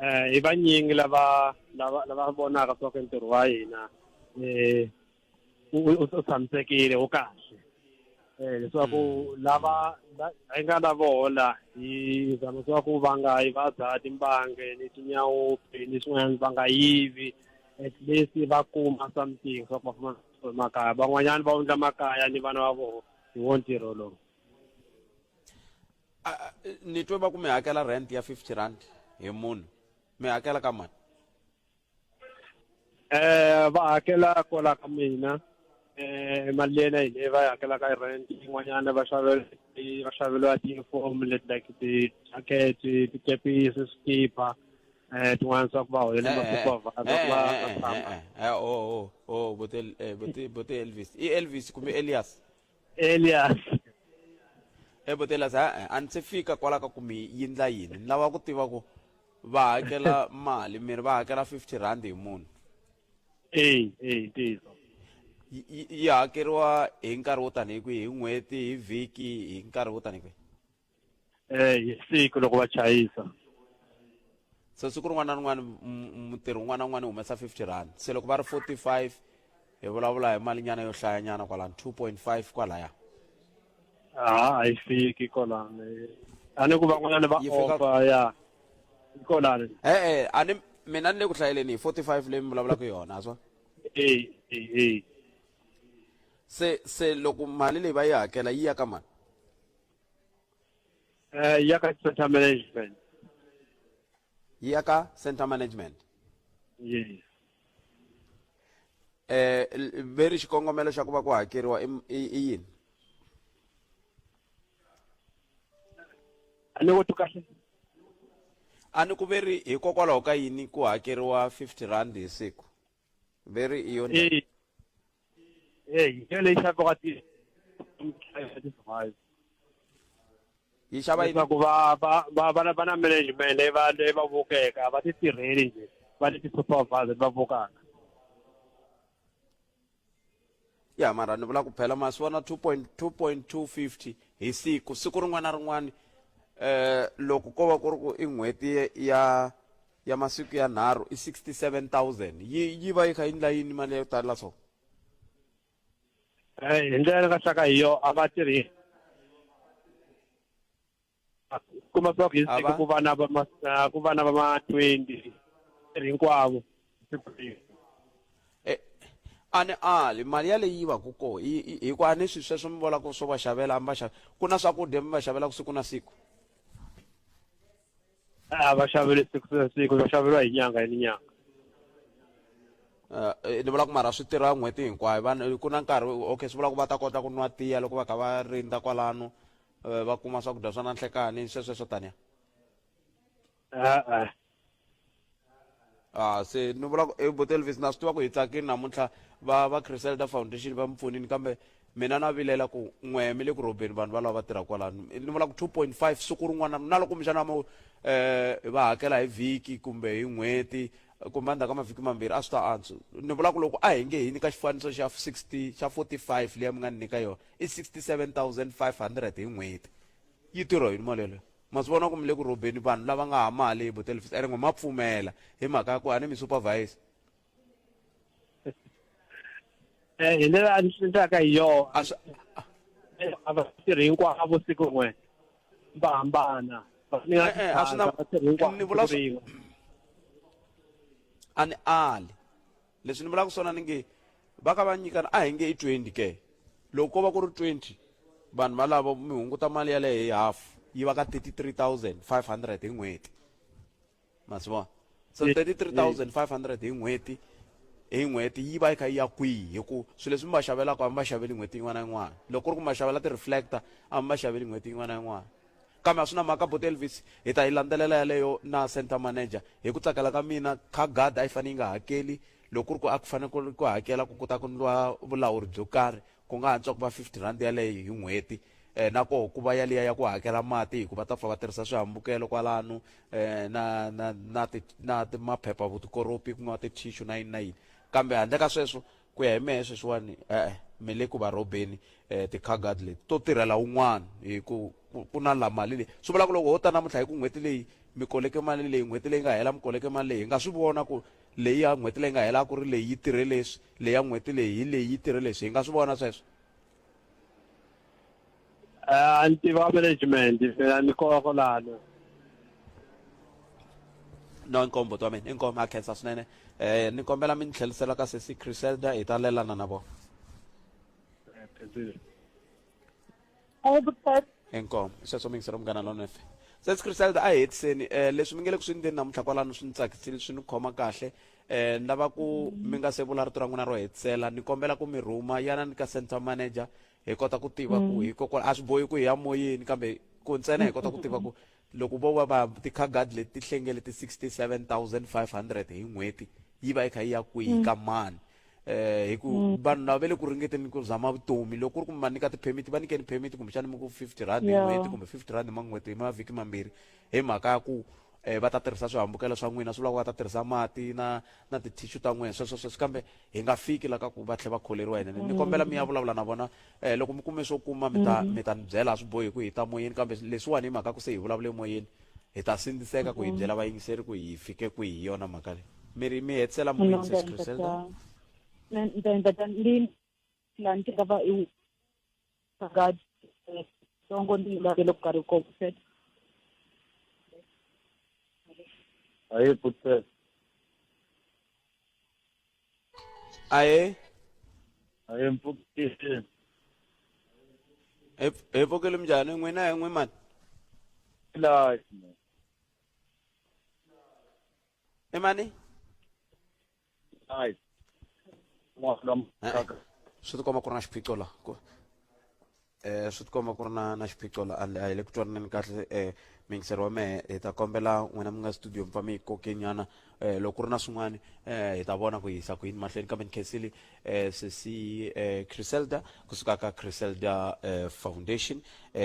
eh hi vanyingi lava lava lava vonaka swa ku ntirho wa hina eh u tshamisekile wu kahle eh leswaku mm. lava hi nga na voho la hi zama swa ku va nga yi va dzaha timbange ni tinyawupe ni swin'wanyana va nga yivi at least va kuma something swa ku va famba makaya van'wanyana va wundla makaya ni vana va voho hi wo ntirho lowu ni twe va ku mi hakela rent ya 50 rand hi munhu mi hakela ka mani eh va hakela kwala ka mina eh mali leyi na hi leyi va yi hakelaka rent yin'wanyana va xavela va xaveliwa ti-uniform leti like ti-jacket tikepisi swikipa eh tin'wana swa ku va holele Eh, eh, ma-supervisor eh, va eh, va eh, tshama eh, eh, oh, oh, oh, bote, eh, bote, bote Elvis. I Elvis kumbe Elias? Elias Eh, bote Elias, eh, a ni se fika kwala ka ku mi yindla yini. Ni lava ku tiva ku va hakela mali, mi ri va hakela 50 rand hi munhu. eh eh ntiyiso Yi yi hakeriwa hi nkarhi wo tanihi kwihi? Hi n'hweti, hi vhiki, hi nkarhi wo tanihi kwihi? eh hi siku loko va chayisa Se siku rin'wana na rin'wana mutirhi un'wana na un'wana u humesa 50 rand. Se loko va ri 45 hi vulavula hi malinyana yo hlayanyana kwalano 2.5 kwalaya. ha a yi fiki kolano a ni ku van'wanyana va Yi fika- ofa ya kolano E-e, a ni mina ni le ku hlayeleni hi 45 leyi mi vulavulaka yona, a swa? eh eh eh Se se loko mali leyi va yi hakela yi ya ka mani? Eh, ya ka center management. Yi ya ka center management. Yes. Eh, ve ri xikongomelo xa ku va ku hakeriwa i i yini? A ni ku twi kahle. A ni ku ve ri hikokwalaho ka yini ku hakeriwa 50 rand hi siku? Ve ri i yo Eh. Eh, hi leyi xaviwaka ti Ti-survive. Yi xava yini? Leswaku va va va va na va na management leyi va leyi va vukeke a va ti tirheli njhe va ni ti-supervisor leti va vukaka. Ya mara ni vula ku phela ma swi vona 2.2.250 hi siku siku rin'wana na rin'wana eh loko ko va ku ri ku i n'hweti ya ya masiku ya nharhu i 67000 yi yi va yi kha yi ndla yini mali yo tala so? Eh, hi ndlela ni nga hlaka hi yo a va tirhi kuma swa ku hi siku ku va na va ma ku va na va ma 20 hinkwavo siku rin'we. Eh, a ni ali mali yaleyi yi va ku koho hi ku a ni swi sweswo mi vula ku swo va xavela a mi va xave ku na swakudya mi va xavelaka siku na siku. A va xaveli siku na siku va xaveriwa hi nyanga ni nyanga. Eh, ni vula ku mara swi tirha n'hweti hinkwayo vanhu ku na nkarhi okay swi vula ku va ta kota ku nwa tiya loko va kha va rindza kwalano eh, va kuma swakudya swa na nhlekani sweswo swo taniya. E-e. Ah se ni vula ku eh, buti Elvis na swi tiva ku hi tsakini namuntlha va va Criselda Foundation va mi pfunini kambe mina na vilela ku n'we mi le ku rhobeni vanhu valava va tirha kwalano ni vula ku 2.5 siku rin'wana na loko kumbexana mo eh va hakela hi vhiki kumbe hi n'hweti kumbe endzhaku ka mavhiki mambirhi a swi ta antswa ni vula ku loko a hi nge hi nyika xifaniso xa 60 xa 45 liya mi nga ni nyika yona i 67500 hi n'hweti yi tirha yini mali yeleyo? Ma swi vona ku mi le ku rhobeni vanhu lava nga ha mali hi Botelvis ene n'we ma pfumela hi mhaka ya ku a ni mi supervise. Eh, hi ndlela a ni swi endlaka hi yona A swi a va tirhi hinkwavo siku rin'we va hambana va ni nga Eh, eh, a swi na va tirhi hinkwavo ni vula siku rin'we a ni ali Leswi ni vulaka swona ni nge va ka va nyikana a hi nge i 20 ke loko ko va ku ri 20 vanhu valavo mi hunguta mali yaleyo hi half yi va ka 33500 hi n'hweti ma swi vona so 33500 hi n'hweti hi n'hweti yi va yi kha yi ya kwihi hi ku swilo leswi mi va xavelaka a mi va xaveli n'hweti yin'wana na yin'wana loko ku ri ku mi va xavela ti-reflector a mi va xaveli n'hweti yin'wana na yin'wana Kambe a swi na mhaka buti Elvis, hi ta yi landzelela yaleyo na centre manager. Hi ku tsakela ka mina, car guard a yi fanele yi nga hakeli. Loko ku ri ku a ku fanele ku ri ku hakela ku kota ku endliwa vulawuri byo karhi, ku nga antswa ku va R50 yaleyo hi n'hweti. Na koho ku va yaliya ya ku hakela mati hi ku va ta pfa va tirhisa swihambukelo kwalano na na na ti na maphepha vutikoropi ku nga ti-tissue na yini na yini. Kambe handle ka sweswo, Ku ya hi mehe sweswiwani e-e mi le ku va rhobeni ti-car guard leti to tirhela wun'wana hi ku ku na la mali leyi swi vula ku loko ho ta namuntlha hi ku n'hweti leyi mi koleke mali leyi n'hweti leyi nga hela mi koleke mali leyi hi nga swi vona ku leyi ya n'hweti leyi nga hela a ku ri leyi yi tirhe leswi leyi ya n'hweti leyi hi leyi yi tirhe leswi hi nga swi vona sweswo. A ni tiva management mina ni kona kwalano. No inkomu buti wa mina inkomu ha khensa swinene eh ni kombela mi ni tlhelisela ka sesi Criselda hi ta lelana na vona. Inkomu sweswo mi yingisela munghana lonene FM. Sesi Criselda a hi hetiseni eh leswi mi nge le ku swi endleni namuntlha kwalano swi ni tsakisile swi ni khoma kahle eh ni lava ku mi nga se vula rito ra n'wina ro hetisela ni kombela ku mi rhuma yanani ka center manager hi kota ku tiva ku hikokwalaho a swi bohi ku hi ya moyeni kambe ku ntsena hi kota ku tiva ku loko vo va va ti-car leti ti hlengelete 67500 hi n'hweti yi va yi kha yi ya kwihi ka mani eh hi ku vanhu lava va le ku ringeteni ku zama vutomi loko ku ri ku mi va nyika ti-permit va nyikeni permit kumbexana mi ku 50 rand hi n'hweti kumbe 50 rand hi man'hweti hi mavhiki mambirhi hi mhaka ya ku eh va ta tirhisa swihambukelo swa n'wina swi vula ku va ta tirhisa mati na na ti-tissue ta n'wina sweswo sweswo kambe hi nga fiki la ka ku va tlhela va kholeriwa hina ni kombela mi ya vulavula na vona eh loko mi kume swo kuma mi ta mi ta ni byela a swi bohi ku hi ta moyeni kambe leswiwani hi mhaka ku se hi vulavule moyeni hi ta sindziseka ku hi byela vayingiseri ku hi fike kwihi hi yona mhaka leyi mi ri mi hetisela moyeni sesi Criselda Aye, Putse. Aye. Aye, mpfukile. Hi hi pfukile minjhani n'wina hi n'wi mani? Life. I mani? Life. N'wana Swi tikomba ku ri na xiphiqo la. Ku Swi tikomba ku ri na na xiphiqo la a hi le ku twananeni kahle muyingiseri wa mehe hi ta kombela n'wina mi nga studio mi pfa mi yi kokenyana loko ku ri na swin'wana hi ta vona ku hi yisa ku yini mahlweni kambe ni khensile sesi Criselda kusuka ka Criselda Foundation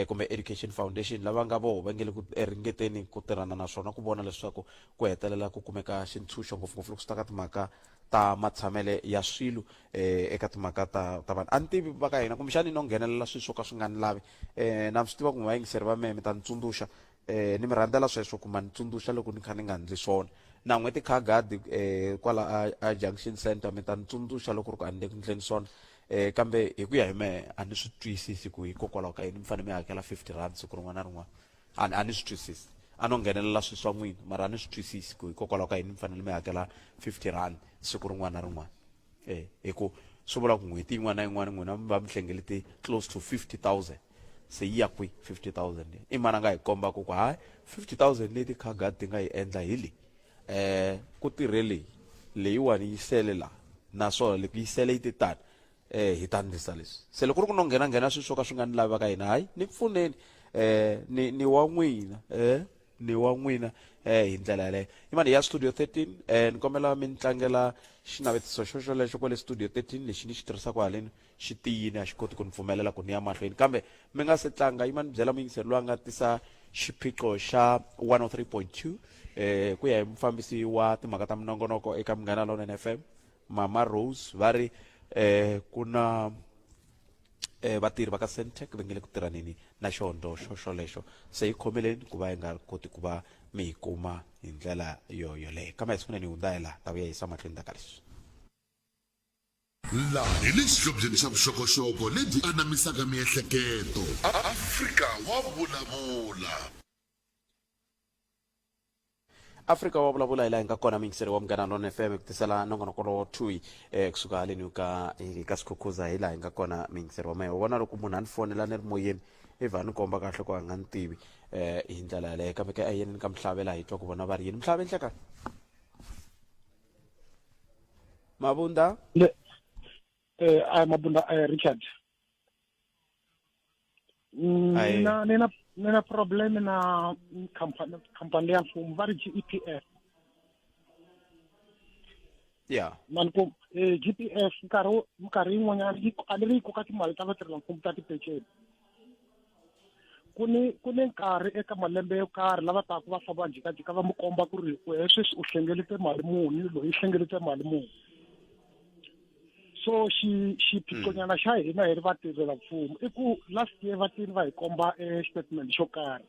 kumbe Education Foundation lava nga voho va nge le ku ringeteni ku tirhana na swona ku vona leswaku ku hetelela ku kumeka xintshunxo ngopfungopfu loko swi ta ka timhaka ta matshamele ya swilo eh, eka timhaka ta ta vanhu a ni tivi va ka hina kumbexani no nghenelela swilo swo ka swi nga ni lavi eh, na swi tiva ku vayingiseri va mehe mi ta ni tsundzuxa eh, ni mi rhandzela sweswo ku ma ni tsundzuxa loko ni kha ni nga ndli swona na n'we tikhagadi eh, kwala a, a junction center mi ta ni tsundzuxa loko ri ku a ni le ku ndleni swona eh, kambe hi ku ya hi mehe a ni swi twisisi ku hikokwalaho ka yini mi fanele mi hakela 50 rand siku rin'wana na rin'wana a a ni swi twisisi a no nghenelela swilo swa n'wina mara a ni swi twisisi ku hikokwalaho ka yini mi fanele mi hakela 50 rand siku rin'wana na rin'wana eh hi ku swi vula ku n'hweti yin'wana na yin'wana n'wina mi va mi hlengelete close to 50000 se yi ya kwi 50000 leyi i mani a nga hi kombaka ku hayi 50000 leyi tikhagadi ti nga yi endla hi leyi eh ku tirhe leyi leyiwani yi sele la naswona loko yi sele yi te tani eh hi ta ndlisa leswi se loko ku ri ku no nghena nghena swilo swo ka swi nga ni lavi ka hina hayi ni pfuneni eh ni ni wa n'wina eh ni wa n'wina eh hi ndlela yaleyo imani ya studio 13 eh ni kombela mi ni tlangela xinavetiso xo xolexo kwale studio 13 lexi ni xi tirhisaka haleni xi tiyini a xi koti ku ni pfumelela ku ni ya mahlweni kambe mi nga se tlanga yimani byela muyingiseri loyi a nga tisa xiphiqo xa 103.2 eh ku ya hi mufambisi wa timhaka ta minongonoko eka Munghana Lonene FM Mama Rose va ri eh ku na eh vatirhi va ka Sentech va nge le ku tirhaneni na xihondzo xo xolexo se yi khomeleni ku va yi nga koti ku va mi yi kuma hi ndlela yo yoleyo kambe hi sikunene hi hundza hi laha ta vuya yisa mahlweni ta ka leswi Laha hi le xihlobyeni xa vuxokoxoko lebyi anamisaka miehleketo. Afrika wa vulavula. Afrika wa vulavula hi laha hi nga kona muyingiseri wa Munghana Lonene FM ku tisela nongonoko lowo thuyi eh, kusuka haleni ka ka swikhukhuza hi laha hi nga kona muyingiseri wa mehe wa vona loko munhu a ni fonela ni ri moyeni i vha ni komba kahle ku a nga ni tivi eh, hi ndlela yaleyo kambe ke a yeneni ka mhlave laha hi twa ku vona va ri yini mhlave nhlekani mabunda Le, eh, a mabunda eh, Richard Aye. Nina nina nina problem na company company ya mfumo va ri GEPF ya mani ku eh, GPF nkarhi minkarhi yin'wanyana yi a ni ri yi koka timali ta vatirhelamfumo ta tipeceni ku ni ku ni nkarhi eka malembe yo karhi lava taka va famba va jikajika va mi komba ku ri wehe sweswi u hlengelete mali muni loyi hlengelete mali muni so xi xiphiqonyana xa hina hi ri vatirhela mfumo i ku last year va tini va hi komba e statement xo karhi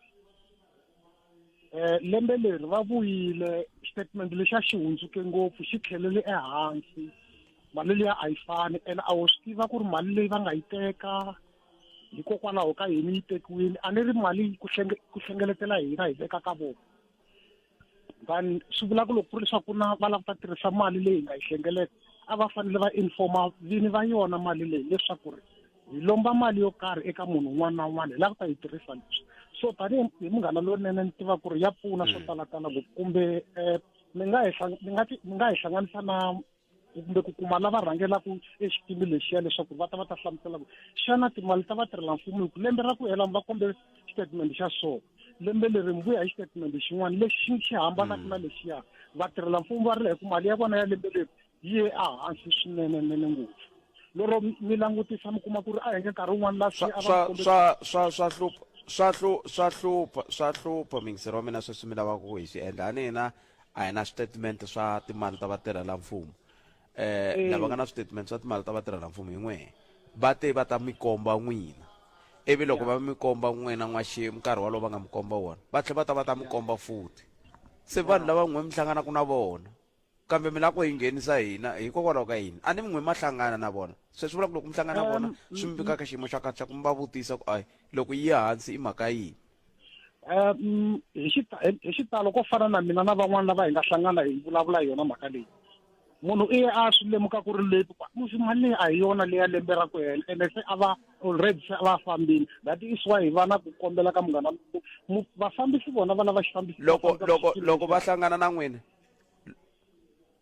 eh lembe leri va vuyile statement lexi a xi hundzuke ngopfu xi tlhelele ehansi mali liya a yi fani ene a wu swi tiva ku ri mali leyi va nga yi teka hikokwalaho ka yini yi tekiwile a ni ri mali ku ku hlengeletela hina hi veka ka vona then swi vula ku loko ku ri leswaku na va lava ku ta tirhisa mali leyi hi nga yi hlengeleta a va fanele va informa vini va yona mali leyi leswaku ri hi lomba mali yo karhi eka munhu un'wana na un'wana hi lava ku ta yi tirhisa leswi so tanihi hi munghana lowunene ni tiva ku ri ya pfuna swo talatala ngopfu kumbe um mi nga hi mi nga mi nga hi hlanganisa na kumbe ku kuma lava rhangelaka exikimi lexiya leswaku va ta va ta hlamusela ku xana timali ta vatirhelamfumo hi ku lembe ra ku hela va kombe xitatimende xa so lembe leri mi vuya hi xitatimende xin'wana lexi xi hambanaka na lexiya vatirhelamfumo va rila hi ku mali ya vona ya lembe leri yi ye ehansi swinene nene ngopfu lero mi langutisa mi kuma ku ri a hi nge nkarhi wun'wana la swa swa swa swa swa hlupha swa hlu swa hlupha swa hlupha mingiseri wa mina sweswi mi lavaka ku hi swi endla a ni hina a hi na switatimende swa timali ta vatirhela mfumo eh lava nga na switatimende swa timali ta vatirhela mfumo hi n'wehe va te va ta mi komba n'wina ivi loko va mi komba n'wina n'waxemu nkarhi walowo va nga mi komba wona va tlhela va ta va ta mi komba futhi se vanhu lava n'we mi hlanganaka na vona kambe mi lava ku hi nghenisa hina hikokwalaho ka yini a ni mi n'we ma hlangana na vona se swi vula ku loko mi hlangana na vona swi mi veka ka xiyimo xa kahle xa ku mi va vutisa ku ayi loko yi ya hansi i mhaka yini Hi hi xitalo ko fana na mina na van'wana lava hi nga hlangana hi vulavula hi yona mhaka leyi munhu i ye a swi lemuka ku ri leyi musi mali leyi a hi yona leya lembe ra ku hela ene se a va already se a va fambile that is why hi va na ku kombela ka munghana vafambisi vona va lava xifambisi loko loko loko va hlangana na n'wina.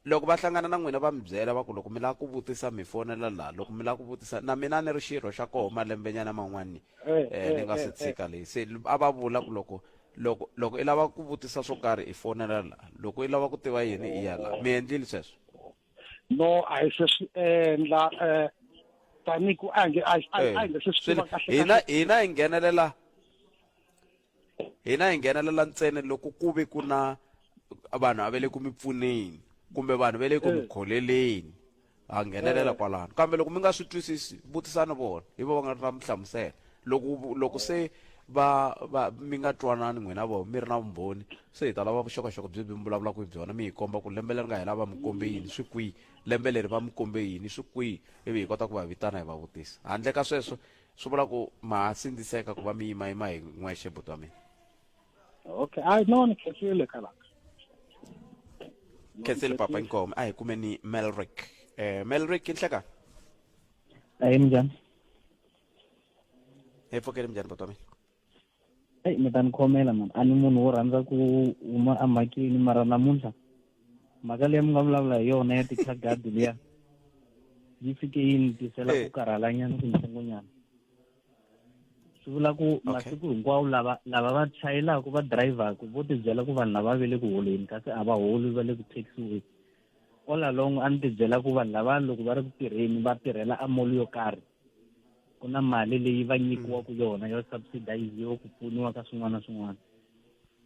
Loko va hlangana na n'wina va mi byela va ku loko mi lava ku vutisa mi fonela laha, loko mi lava ku vutisa na mina a ni ri xirho xa koho malembenyana man'wani ni nga se tshika leyi se a va vula ku loko loko loko i lava ku vutisa swo karhi i fonela laha, loko i lava ku tiva yini i ya laha. Mi endlile sweswo? No, a hi se swi endla tanihi ku a hi nge a hi nge se swi tiva kahle. Hina hina hi nghenelela hina hi nghenelela ntsena loko ku ve ku na vanhu a va le ku mi pfuneni kumbe vanhu va le ku mi eh. kholeleni ha nghenelela eh. kwalano kambe loko mi nga swi twisisi vutisani vona hi vo va nga ta mi hlamusela loko loko se va va mi nga twanani n'wina vo mi ri na vumbhoni se hi ta lava vuxokoxoko byi byi mi vulavulaka hi byona mi hi komba ku lembe leri nga hela va mi kombe yini swi kwihi lembe leri va mi kombe yini swi kwihi ivi hi kota ku va vitana hi va vutisa handle ka sweswo swi vula ku ma ha sindziseka ku va mi yimayima hi n'wexe buti wa mina. Okay, hayi no ni khensile khalanga. Khensile papa inkomo a hi kumeni Melrick. Eh Melrick inhleka. Ayi minjhani? Hi pfukele minjhani buti wa mina? Eyi mi ta ni khomela mani a ni munhu wo rhandza ku huma emhakeni mara namuntlha mhaka leyi mi nga vulavula hi yona ya ti-car liya yi fike yi ni tisela ku karhalanyana kuntsongonyana swi vula ku masiku hinkwawo lava lava va chayelaka va dirayivhaka vo tibyela ku vanhu lava va le ku holeni kasi a va holi va le ku taxiweni all along a ni tibyela ku vanhu lava loko va ri ku tirheni va tirhela a mall yo karhi ku na mali leyi va nyikiwaka mm. yona yo subsidize ku pfuniwa ka swin'wana na swin'wana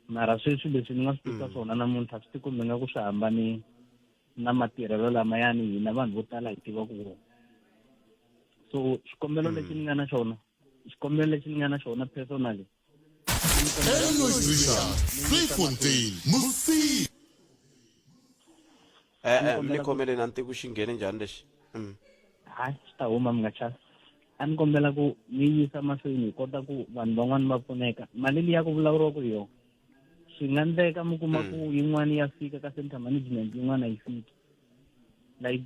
mara sweswi leswi ni nga swi tisa mm. swona namuntlha swi tikombe nga ku swi hambane na matirhelo lamayani hina vanhu vo tala hi tivaka wona so xikombelo mm. lexi ni nga na xona xikombelo lexi ni nga na xona personally Elois Richard, Vlei Musi. Eh, eh, mi ni khomeleni a ni tivi ku xi nghene njhani lexi mm. hayi swi ta huma mi nga chavi a ni kombela ku mi yisa mahlweni hi kota ku vanhu van'wani va pfuneka mali liya ku vulavuriwaka hi yona swi nga ndleka mi kuma ku mm. yin'wana ya fika ka center management yin'wana a yi fiki like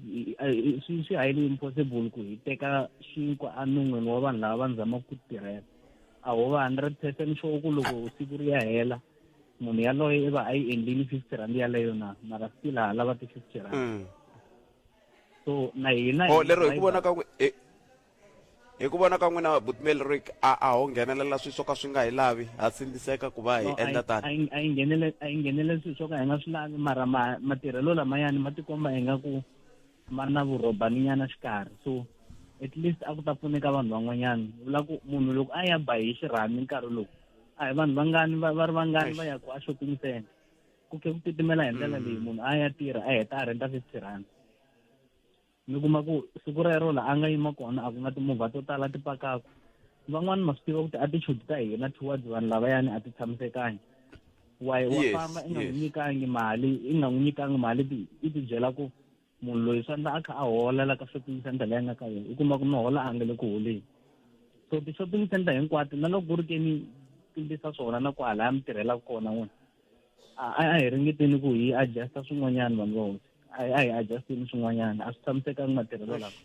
swi swi highly impossible ku hi teka xinkwa enon'weni wa vanhu lava va ni zamaka ku tirhela a ho va 100% sure ku loko siku ri ya hela munhu yaloye i va a yi endlini 50 rand yaleyo na mara still ha lava ti-50 rand mm. so na hina oh lero hi ku vona ka hi ku vona ka n'wina butimeli rik a a ho nghenelela swilo swo ka swi nga hi lavi ha sindziseka ku va hi endla tani a yi nghenele a yi nghenele swilo swo ka hi nga swi lavi mara ma matirhelo lamayani ma tikomba ingaku ma na vurhobaninyana xikarhi so at least a ku ta pfuneka vanhu van'wanyana vula ku munhu loko a ya ba hi xirhami nkarhi lowu a hi vanhu vangani va va ri vangani va ya ku a shopping center ku khe ku titimela hi ndlela leyi mm. munhu a ya tirha a heta a renta 50 rand mi kuma ku siku rero la a nga yima kona a ku na timovha to tala ti pakaku van'wani ma swi tiva ku ti-attitude ta hina towards vanhu lavayani a ti tshamisekangi wa wa famba i nga n'wi nyikangi mali i nga n'wi nyikangi mali i ti byela ku munhu loyi swa endla a kha a hola la ka shopping center leyi a nga ka yona u kuma ku no hola a nga le ku holeni so ti-shopping center hinkwato na loko ku ri ke ni pimbisa swona na kwalaya mi tirhelaka kona n'wina a a hi ringeteni ku hi adjusta swin'wanyana vanhu va hosi a a hi adjusteni swin'wanyana a swi tshamisekangi matirhelo lawa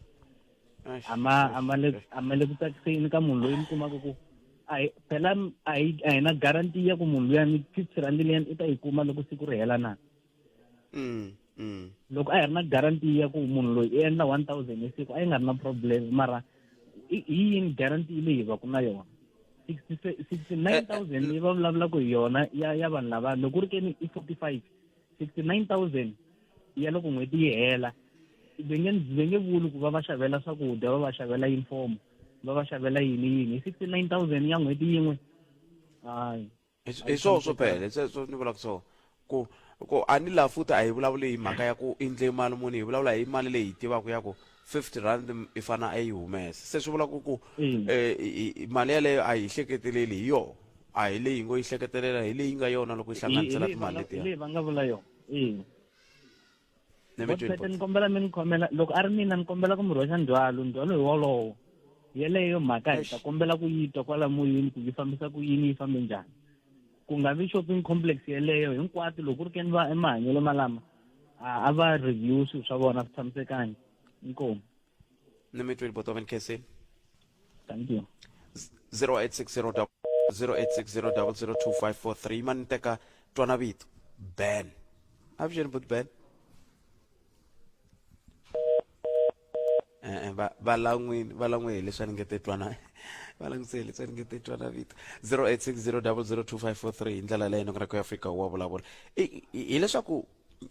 a ma a ma le a ma le ku tsakiseni ka munhu loyi mi kumaka ku a hi phela a hi a hi na guarantee ya ku munhu luyani 50 rand liyani i ta yi kuma loko siku ri hela na mm, mm. loko a hi ri na guarantee ya ku munhu loyi i endla 1000 hi siku a yi nga ri na problem mara hi yini guarantee leyi hi va ku na yona 69000 leyi va vulavulaka hi yona ya ya vanhu lava loko ku ri ke ni i 45 69000 ya loko n'hweti yi hela va nge va nge vuli ku va va xavela swakudya va va xavela uniform va va xavela yini yini hi 69000 ya n'hweti yin'we hayi hi swoswo phela sweswo ni vulaka swona ku ku a ni laha futhi a hi vulavuli hi mhaka ya ku endle mali muni hi vulavula hi mali leyi hi tivaka ya ku 50 rand i fana a yi humesa se swi vula ku ku mm. eh, mali yaleyo a hi hleketeleli hi yona a hi leyi ngo yi hleketelela hi leyi nga yona loko yi hlanganisela timali letiya leyi va nga vula yona Botpete ni kombela mi ni khomela loko a ri mina ni kombela ku mi rhwexa ndzhwalo ndzhwalo hi wolowo yeleyo mhaka hi ta kombela ku yi twa kwala moyeni ku yi fambisa ku yini yi fambe njhani ku nga vi shopping complex yeleyo hinkwato loko ku ri ke ni va emahanyelo malama a va review swilo swa vona swi tshamisekangi inkomu ni mi tweli botoven kc thank you 0860 0860002543 mani teka twana vito ben avuxeni but ben. va va lan'wini va lan'we hi leswi a ni nge te twana va languse hi leswi a ni nge te twana vito 0860002543 hi ndlela leyi nongonoko ya Afrika wa vulavula hileswaku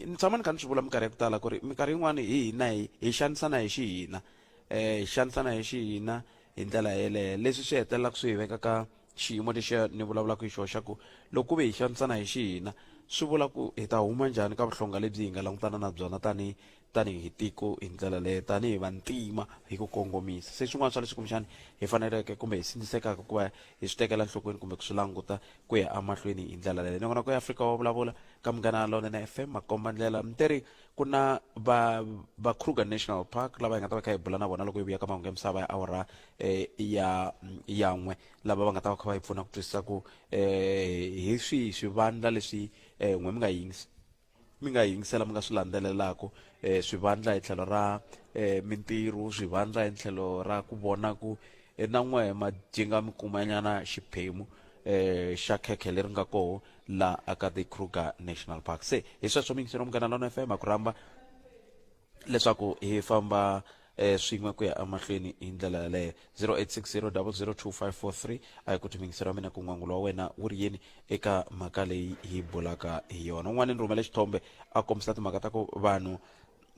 ni tshama ni kha ni swi vula minkarhi ya ku tala ku ri minkarhi yin'wani hi hina hi hi xanisana hi xihina hi xanisana hi xihina hi ndlela yeleyo leswi swi hetelelaka swi hi veka ka xiyimo lexiya ni vulavulaka hi xona xa ku loko ku ve hi xanisana hi xihina swi vula ku hi ta huma njhani ka vuhlonga lebyi hi nga langutana na byona tanihi tanihi tiko hi ndlela leyo tanihi vantima hi ku kongomisa se swin'wana swa leswi kumbexani hi faneleke kumbe hi sindzisekaka ku va hi swi tekela enhlokweni kumbe ku swi languta ku ya emahlweni hi ndlela leyo nongonoko ya Afrika wa vulavula ka Munghana Lonene FM makomba ndlela mteri ku na va va Kruger National Park lava hi nga ta va kha hi bula na vona loko hi vuya ka mahungu ya misava ya awara eh, ya ya n'we lava va nga ta va kha va hi pfuna ku twisisa ku eh, hi swihi swivandla leswi eh, n'we mi nga yingisi mi nga yingisela mi nga swi landzelelaka eh, swivandla hi tlhelo ra eh, mintirho swivandla hi tlhelo ra ku vona ku eh, na n'we majinga mi kumanyana xiphemu eh, xa khekhe leri nga koho la aka the Kruger National Park se hi sweswo miyingiselo Munghana Lona FM a ku rhamba leswaku hi famba eh, swin'we ku ya emahlweni hi ndlela yaleyo 0860002543 a hi ku timiyingiselo wa mina ku n'wangulo wa wena wu ri yini eka mhaka leyi hi bulaka hi yona un'wana ni rhumele xithombe a kombisa timhaka ta ku vanhu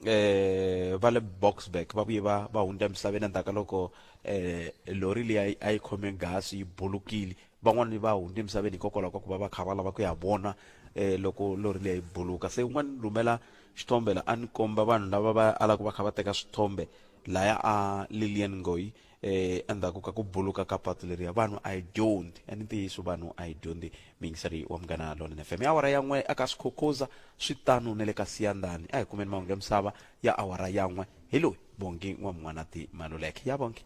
eh va le Boksburg va vuye va va hundza emisaveni endzhaku ka loko eh lori leyi a yi khome gasi yi bulukile van'wani va hundza emisaveni hikokwalaho ka ku va va kha va lava ku ya vona eh loko lori leyi yi buluka se un'wana ni rhumela xithombe la a ni komba vanhu lava va alaka va kha va teka swithombe laya a Lilian Ngoyi eh endzhaku ka ku buluka ka patu leriya vanhu a yi dyondzi a ni ntiyiso vanhu a yi dyondzi miyingiseri wa Munghana Lonene FM ya awara ya n'we aka Skhukhuza swi tano na le ka Siyandhani a hi kumeni mahungu ya misava ya awara ya n'we hi loyi Bongi N'wamun'wanati Maluleke ya Bongi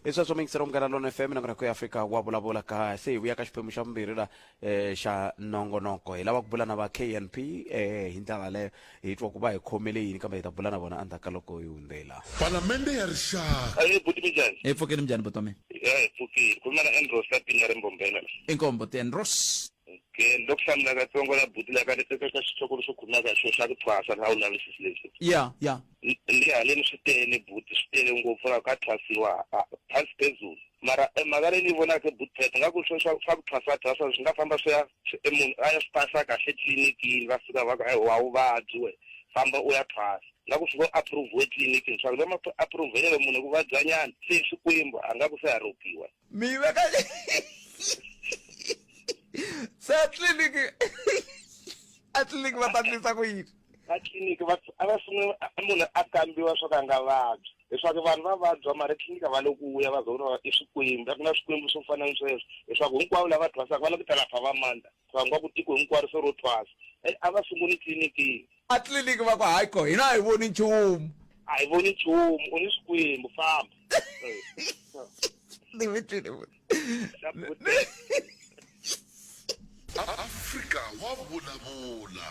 hi sweswo miyingiseri wa Munghana Lonene FM nongonoko ya Afrika wa vulavula ka se hi vuya ka xiphemu xa vumbirhi la eh, xa nongonoko hi lava ku bula na va KNP eh, hi ndlela yaleyo hi twa ku va hi khomele yini kambe hi ta bula na vona endzhaku ka loko hi hundzela Palamende ya Rixaka. Ayi buti minjhani? Hi pfukile minjhani buti wa mina? Ya hi pfukile. Khuluma na Andros la Pinya re Mbombela la. Inkomu buti Andros. Okay, ni lo ku hlamula katsongo la buti la ka ka ka xihloko lexo khulumaka hi xona xa ku thwasa a wu lavisisi leswi. Ya ya. Ni haleni swi tele buti swi tele ngopfu la ka thwasiwa phansi phezulu. Mara e mhaka leyi ni yi vonaka buti Phet nga ku swa swa swa ku thwasa thwasa swi nga famba swi ya e munhu a ya swi pasa kahle tlilinikini va fika va ku a wa wu vabyi we famba u ya thwasa nga ku swi ngo approve etliliniki swa ku va ma approve munhu ku vabya nyana se swikwembu a nga ku se a ropiwa mi yi veka se a tliliniki a tliliniki va ta ndlisa ku yini a tliliniki va a va sungula munhu a kambiwa swa ku a nga vabyi leswaku vanhu va vabya mara etliliniki a va le ku vuya va za i swikwembu a ku na swikwembu swo fana ni sweswo leswaku hinkwavo lava thwasaka va le ku ta lapha va mandla va nga ku tiko hinkwaro se ro thwasa a va sunguli tliliniki a tliliniki va ku hayi ko hina a hi voni nchumu a hi voni nchumu u ni swikwembu famba ni mi twile Afrika wa vulavula.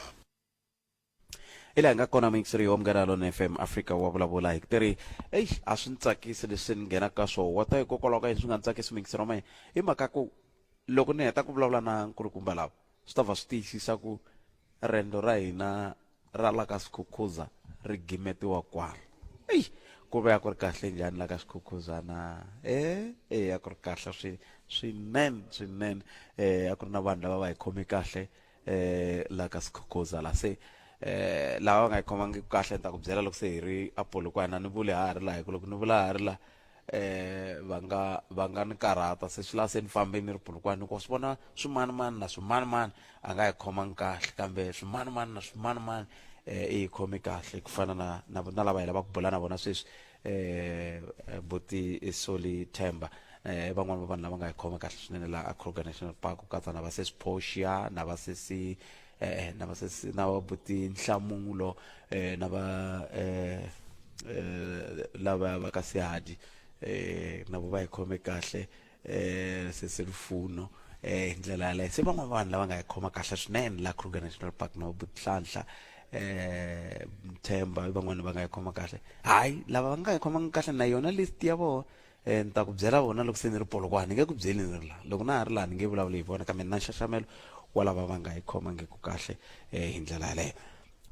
Hi laha hi nga kona muyingiseri wa Munghana Lonene FM Afrika wa vulavula hi tiri eyi a swi ni tsakisi leswi ni nghenaka ka swona wa ta hikokwalaho ka yini swi nga ni tsakisi muyingiseri wa mehe hi mhaka ku loko ni heta ku vulavula na nkulukumba lava swi ta va swi tiyisisa ku rendo ra hina ra la ka Skhukhuza ri gimetiwa kwala eyi ku ve a ku ri kahle njhani la ka Skhukhuza na e e a ku ri kahle swi swinene swinene eh a ku ri na vanhu lava va hi khome kahle eh la ka Skhukhuza la se eh lava va nga yi khomangi kahle ni ta ku byela loko se hi ri a Polokwane a ni vuli ha ha ri la hi ku loko ni vula ha ri la eh va nga va nga ni karhata se swi la se ni fambe ni ri Polokwane ku swi vona swimanimani na swimanimani a nga yi khomangi kahle kambe swimanimani na swimanimani eh i yi khome kahle ku fana na na na lava hi lavaka ku bula na vona sweswi eh buti Soli Themba eh van'wana va vanhu lava nga yi khoma kahle swinene la a Kruger National Park ku katsa na va sesi Portia na va sesi eh na va sesi na va buti Nhlamulo eh na va eh eh lava va ka Sihadi eh na vo va yi khome kahle eh sesi Lufuno eh hi ndlela yaleyo se van'wana vanhu lava nga yi khoma kahle swinene la Kruger National Park na Butihlanhla eh Mthemba i van'wana va nga yi khoma kahle hayi lava va nga yi khomangi kahle na yona list ya vona eh ni ta ku byela vona loko se ni ri Polokwane ni nge ku byeli ni ri la loko na ha ri laha ni nge vulavuli hi vona kambe na nxaxamelo wa lava va nga yi khomangiki kahle eh hi ndlela yaleyo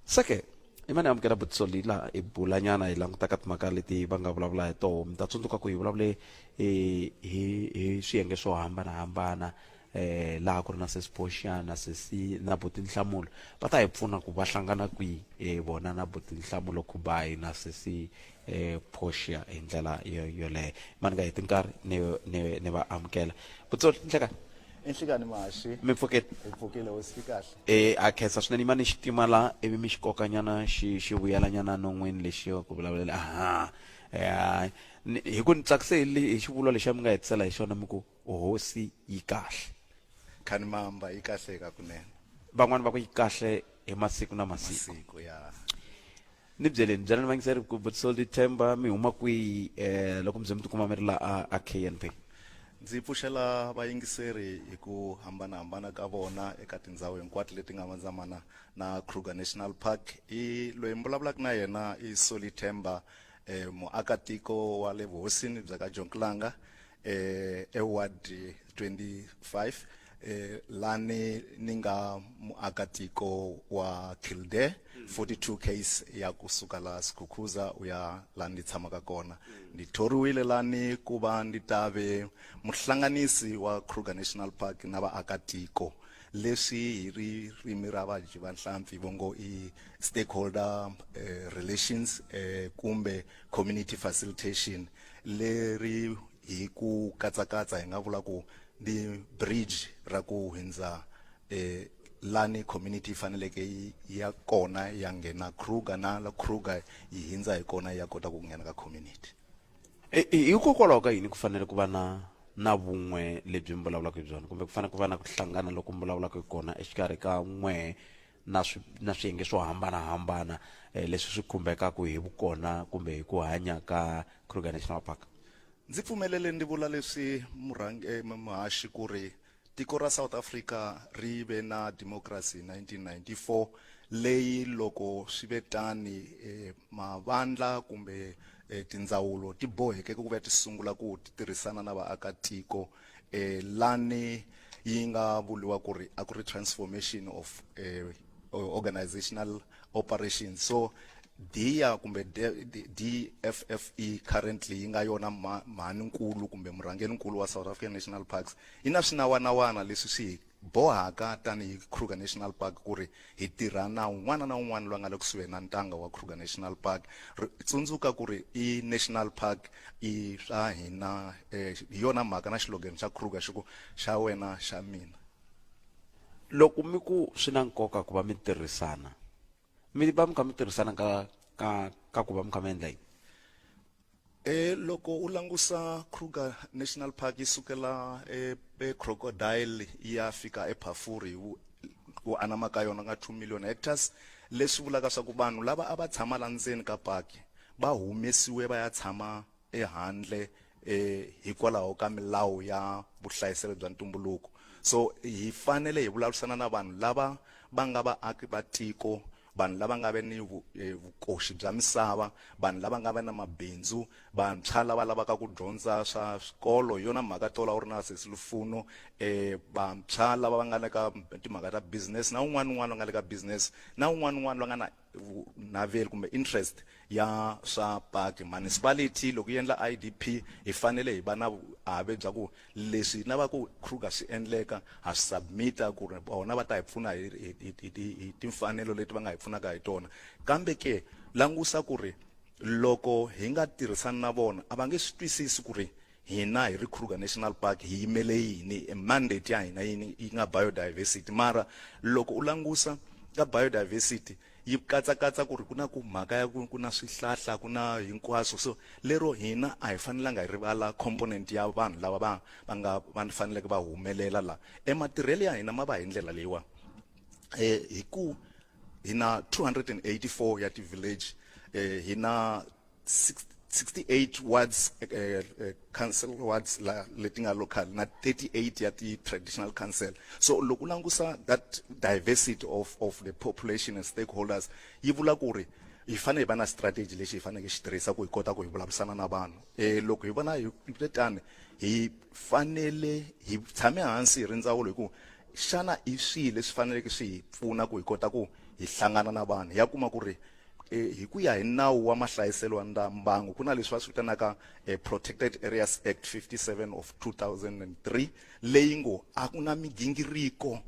se ke I mani amukela butisoli laha hi bulanyana hi langutaka timhaka leti va nga vulavula hi toho mi ta tsundzuka ku hi vulavule hi hi swiyenge swo hambanahambana eh laha ku ri na sesi Portia na sesi na buti Nhlamulo va ta hi pfuna ku va hlangana kwihi eh vona na buti Nhlamulo Khubayi na sesi eh Portia hi ndlela yoleyo mani nga heti nkarhi ni ni ni va amukela butsoli nhlekani Inhlikani Mashi. Mi pfukile? Hi pfukile hosi yi kahle. E a khensa swinene yimani xitima la ivi mi xi kokanyana xi xi vuyelanyana non'wini lexiya ku vulavulela aha eh, hi ku ni tsakise hi xivulwa lexiya mi nga hetisela hi xona mi ku hosi yi kahle. Khani mamba yi kahle ka kunene. Van'wani va ku yi kahle hi masiku na masiku. Masiku ya. Ni byeleni byelani vayingiseri ku Buti Themba mi huma kwihi eh, loko mi ze mi tikuma mi ri la a, a KNP. Ndzi pfuxela vayingiseri hi ku hambanahambana ka vona eka tindhawu hinkwato leti nga vandzamana na Kruger National Park. I loyi mi vulavulaka na yena i Solly Themba eh, muakatiko wa le vuhosini bya ka Jonklanga eh, eward 25 eh, lani ni nga muakatiko wa Kildare 42 case ya kusuka la Skukuza u ya la ndi tshamaka kona ndi thoriwile lani ku va ndi ta ve muhlanganisi wa Kruger National Park na vaakatiko leswi hi ririmi ra vadyi va nhlampfi vo ngo i stakeholder eh, relations eh, kumbe community facilitation leri hi ku katsakatsa hi nga vula ku ndi bridge ra ku hindza eh, lani community yi faneleke yi ya kona ya nghena Kruger na la Kruger yi hindza hi kona ya kota ku nghena ka community. Hikokwalaho ka yini ku fanele ku va na na vun'we lebyi mi vulavulaka hi byona kumbe ku fanele ku va na ku hlangana loko mi vulavulaka hi kona exikarhi ka n'we na swi na swiyenge swo hambanahambana eh, leswi swi khumbekaka hi vukona kumbe hi ku hanya ka Kruger National Park? Ndzi pfumelele ndzi vula leswi murhangi eh, muhaxi ku ri tiko ra South Africa ri ve na democracy hi 1994 leyi loko swi ve tani eh, mavandla kumbe eh, tindzawulo ti boheke ku va ti sungula ku ti tirhisana na vaakatiko eh, lani yi nga vuriwa ku ri a ku ri transformation of eh, organizational operations so DIA kumbe DFFE currently yi nga yona mhani-nkulu kumbe murhangeri-nkulu wa South African National Parks yi na swinawanawana leswi swi hi bohaka tanihi Kruger National Park ku ri hi tirha na un'wana na un'wana loyi a nga le kusuhi na ntanga wa Kruger National Park. Tsundzuka ku ri i National Park i swa hina eh, hi yona mhaka na xilogeni xa Kruger xi ku xa wena xa mina. Loko mi ku swi na nkoka ku va mi tirhisana mi va mi kha mi tirhisana ka ka ka ku va mi kha mi endla yini? E loko u langusa Kruger National Park yi sukela e, e Crocodile yi ya fika ePhafuri hi ku anama ka yona nga 2 million hectares leswi vulaka swa ku vanhu lava a va tshama la ndzeni ka paki va humesiwe va ya tshama ehandle eh, hikwalaho ka milawu ya vuhlayiselo bya ntumbuluko so hi fanele hi vulavurisana na vanhu lava va nga vaaki va tiko vanhu lava nga ve ni eh, vukoxi bya misava vanhu lava nga va na mabindzu vantshwa lava lavaka ku dyondza swa swikolo hi yona mhaka tola u ri na sesi lufuno eh vantshwa lava va nga le ka timhaka ta business na un'wana un'wana va nga le ka business na un'wana un'wana va nga na naveli kumbe interest ya swa park municipality loko yi endla IDP hi fanele hi va na vuave bya ku leswi na va ku Kruger swi endleka ha swi submita ku ri vona va ta hi pfuna hi hi timfanelo leti va nga hi pfunaka hi tona kambe ke langusa ku ri loko hi nga tirhisani na vona a va nge swi twisisi ku ri hina hi ri Kruger National Park hi yimele yini e mandate ya hina yini yi nga biodiversity mara loko u langusa ka biodiversity yi katsakatsa ku ri ku na ku mhaka ya ku ku na swihlahla ku na hinkwaswo so lero hina a hi fanelanga hi rivala component ya vanhu lava va va nga va faneleke va humelela la e matirhelo ya hina ma va hi ndlela leyiwa eh hi ku hi na 284 ya ti-village eh hi na 68 wards eh, eh, council wards la leti nga local na 38 ya ti traditional council so loko u langusa that diversity of of the population and stakeholders yi vula ku ri hi fanele hi va na strategy lexi hi faneleke xi tirhisa ku hi kota ku hi vulavurisana na vanhu eh loko hi vona hi tani hi fanele hi tshame hansi hi ri ndzawulo hi ku xana i swihi leswi faneleke swi hi pfuna ku hi kota ku hi hlangana na vanhu ya kuma ku ri eh, hi ku ya hi nawu wa mahlayiselo wa mbangu ku na leswi va swi vitanaka eh, Protected Areas Act 57 of 2003 leyi ngo a ku na migingiriko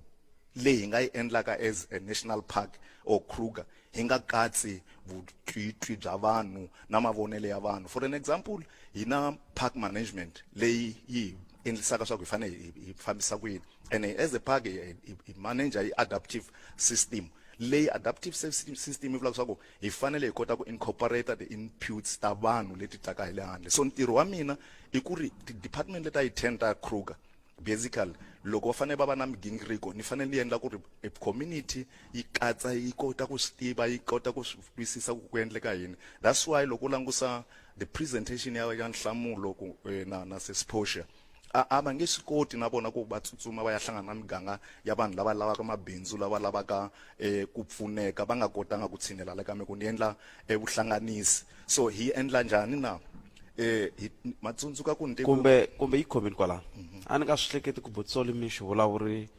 leyi hi nga yi endlaka as a national park or Kruger hi nga katsi vutwitwi bya vanhu na mavonelo ya vanhu. For an example, hi na park management leyi yi endlisaka swa ku hi fanele hi fambisa ku yini and as a park hi manager hi adaptive system leyi adaptive system yi vulaka swa ku hi fanele hi kota ku incorporate the inputs ta vanhu leti taka hi le handle. So ntirho wa mina i ku ri ti-department leti a yi 10 ta Kruger basically loko va fanele va va na migingiriko ni fanele ni endla ku ri e community yi katsa yi kota ku swi tiva yi kota ku swi twisisa ku ku endleka yini. That's why loko u langusa the presentation ya ya nhlamulo ku eh, na na sesiphoxa a a va nge swi koti na vona ku va tsutsuma va ya hlangana na miganga ya vanhu lava lavaka mabindzu lava lavaka eh, ku pfuneka va nga kotanga ku tshinela le ka me ku ni endla eh, vuhlanganisi. So hi endla njhani na eh hi matsundzuka ku ni kumbe kumbe yi khomeni kwalano. A ni nga swi hleketi ku Botsoli mi xi vulavuri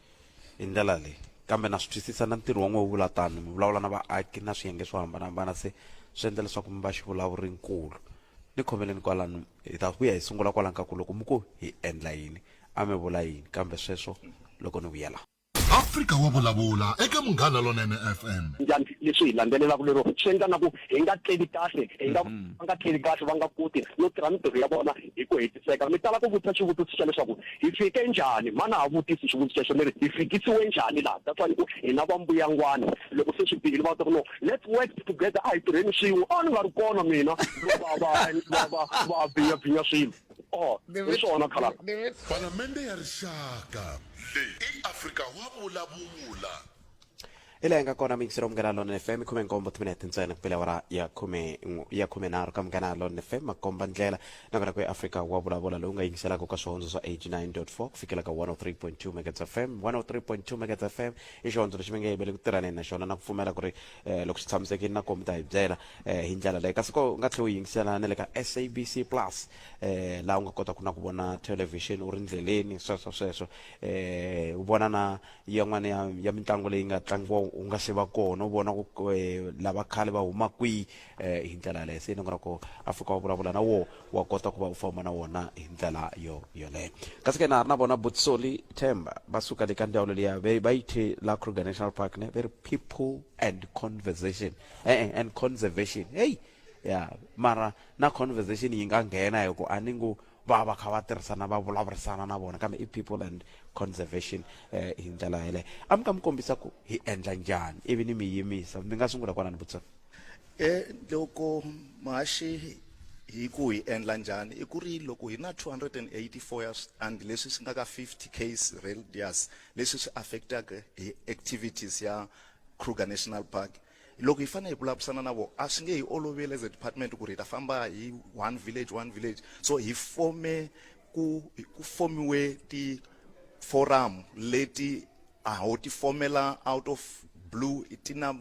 hi ndlela leyi, kambe na swi twisisa na ntirho wa n'we wu vula tano, mi vulavula na vaaki na swiyenge swo hambanahambana, se swi endla leswaku mi va xivulavuri nkulu. Ni khomeleni kwalano, hi ta vuya hi sungula kwalano ka ku loko mi ku hi endla yini a mi vula yini, kambe sweswo loko ni vuyela. Afrika wa vulavula eka Munghana Lonene FM. Njhani leswi hi landzelelaka lero swi endla na ku hi nga tleli kahle, hi nga va nga tleli kahle, va nga koti no tirha mintirho ya vona hi ku hetiseka. Mi tala ku vutisa xivutiso xa leswaku hi fike njhani, mhani a ha vutisi xivutiso xexo ni ri hi fikisiwe njhani laha. That's why ni ku hina va mbuyangwana loko se swi bihile va ta ku no let's work together, a hi tirheni swin'we. A ni nga ri kona mina loko va va va va va bvinyabvinya swilo. Oh, hi swona khalanga. Palamende ya Rixaka. Leyi i Afrika wa vulavula. Hi laha hi nga kona miyingiseri wa Munghana Lonene FM, 17 timinete ntsena ku bela awara ya khume ya khumenharhu ka Munghana Lonene FM, makomba ndlela nakona ku Afrika wa vulavula lowu nga yingiselaka ka swihondzo swa 89.4 ku fikela ka 103.2 Megahertz FM. 103.2 Megahertz FM i xihondzo lexi mi nge yimeli ku tirhaneni na xona na ku pfumela ku ri eh, loko xi tshamisekile na koho mi ta hi byela eh, hi ndlela leyi. Kasi ko u nga tlhela u yingisela na le ka SABC Plus, eh, laha u nga kotaka na ku vona television u ri ndleleni sweswo sweswo, eh, u vona na yin'wana ya, ya mitlangu leyi nga tlangiwa u nga se va kona, u vona ku eh, lava khale va huma kwihi, eh, hi ndlela yaleyo. Se ni nga ku Afrika wa vulavula na wo wa kota ku va u famba na wona hi ndlela yo yoleyo. Kasi ke na ha ri na vona Butsoli Themba va suka le ka ndzawulo liya va yi thye la Kruger National Park ne, va ri people and conversation, eh, and conservation. Hey, ya mara na conversation yi nga nghena hi ku a ni ngo va va kha va tirhisana va vulavurisana na vona, kambe i people and conservation eh, hi ndlela yeleyo. A mi ka mi kombisa ku hi endla njhani ivi ni mi yimisa, mi nga sungula kwalani Butsoli. E loko muhaxi hi ku hi endla njhani i ku ri loko hi na 284 ya switandi leswi swi nga ka 50 case radius leswi swi affectaka hi activities ya Kruger National Park, loko hi fanele hi vulavurisana na vona a swi nge hi oloveli as a department ku ri hi ta famba hi one village one village. So hi fome ku ku fomiwe ti forum leti a ho ti fomela out of blue, ti na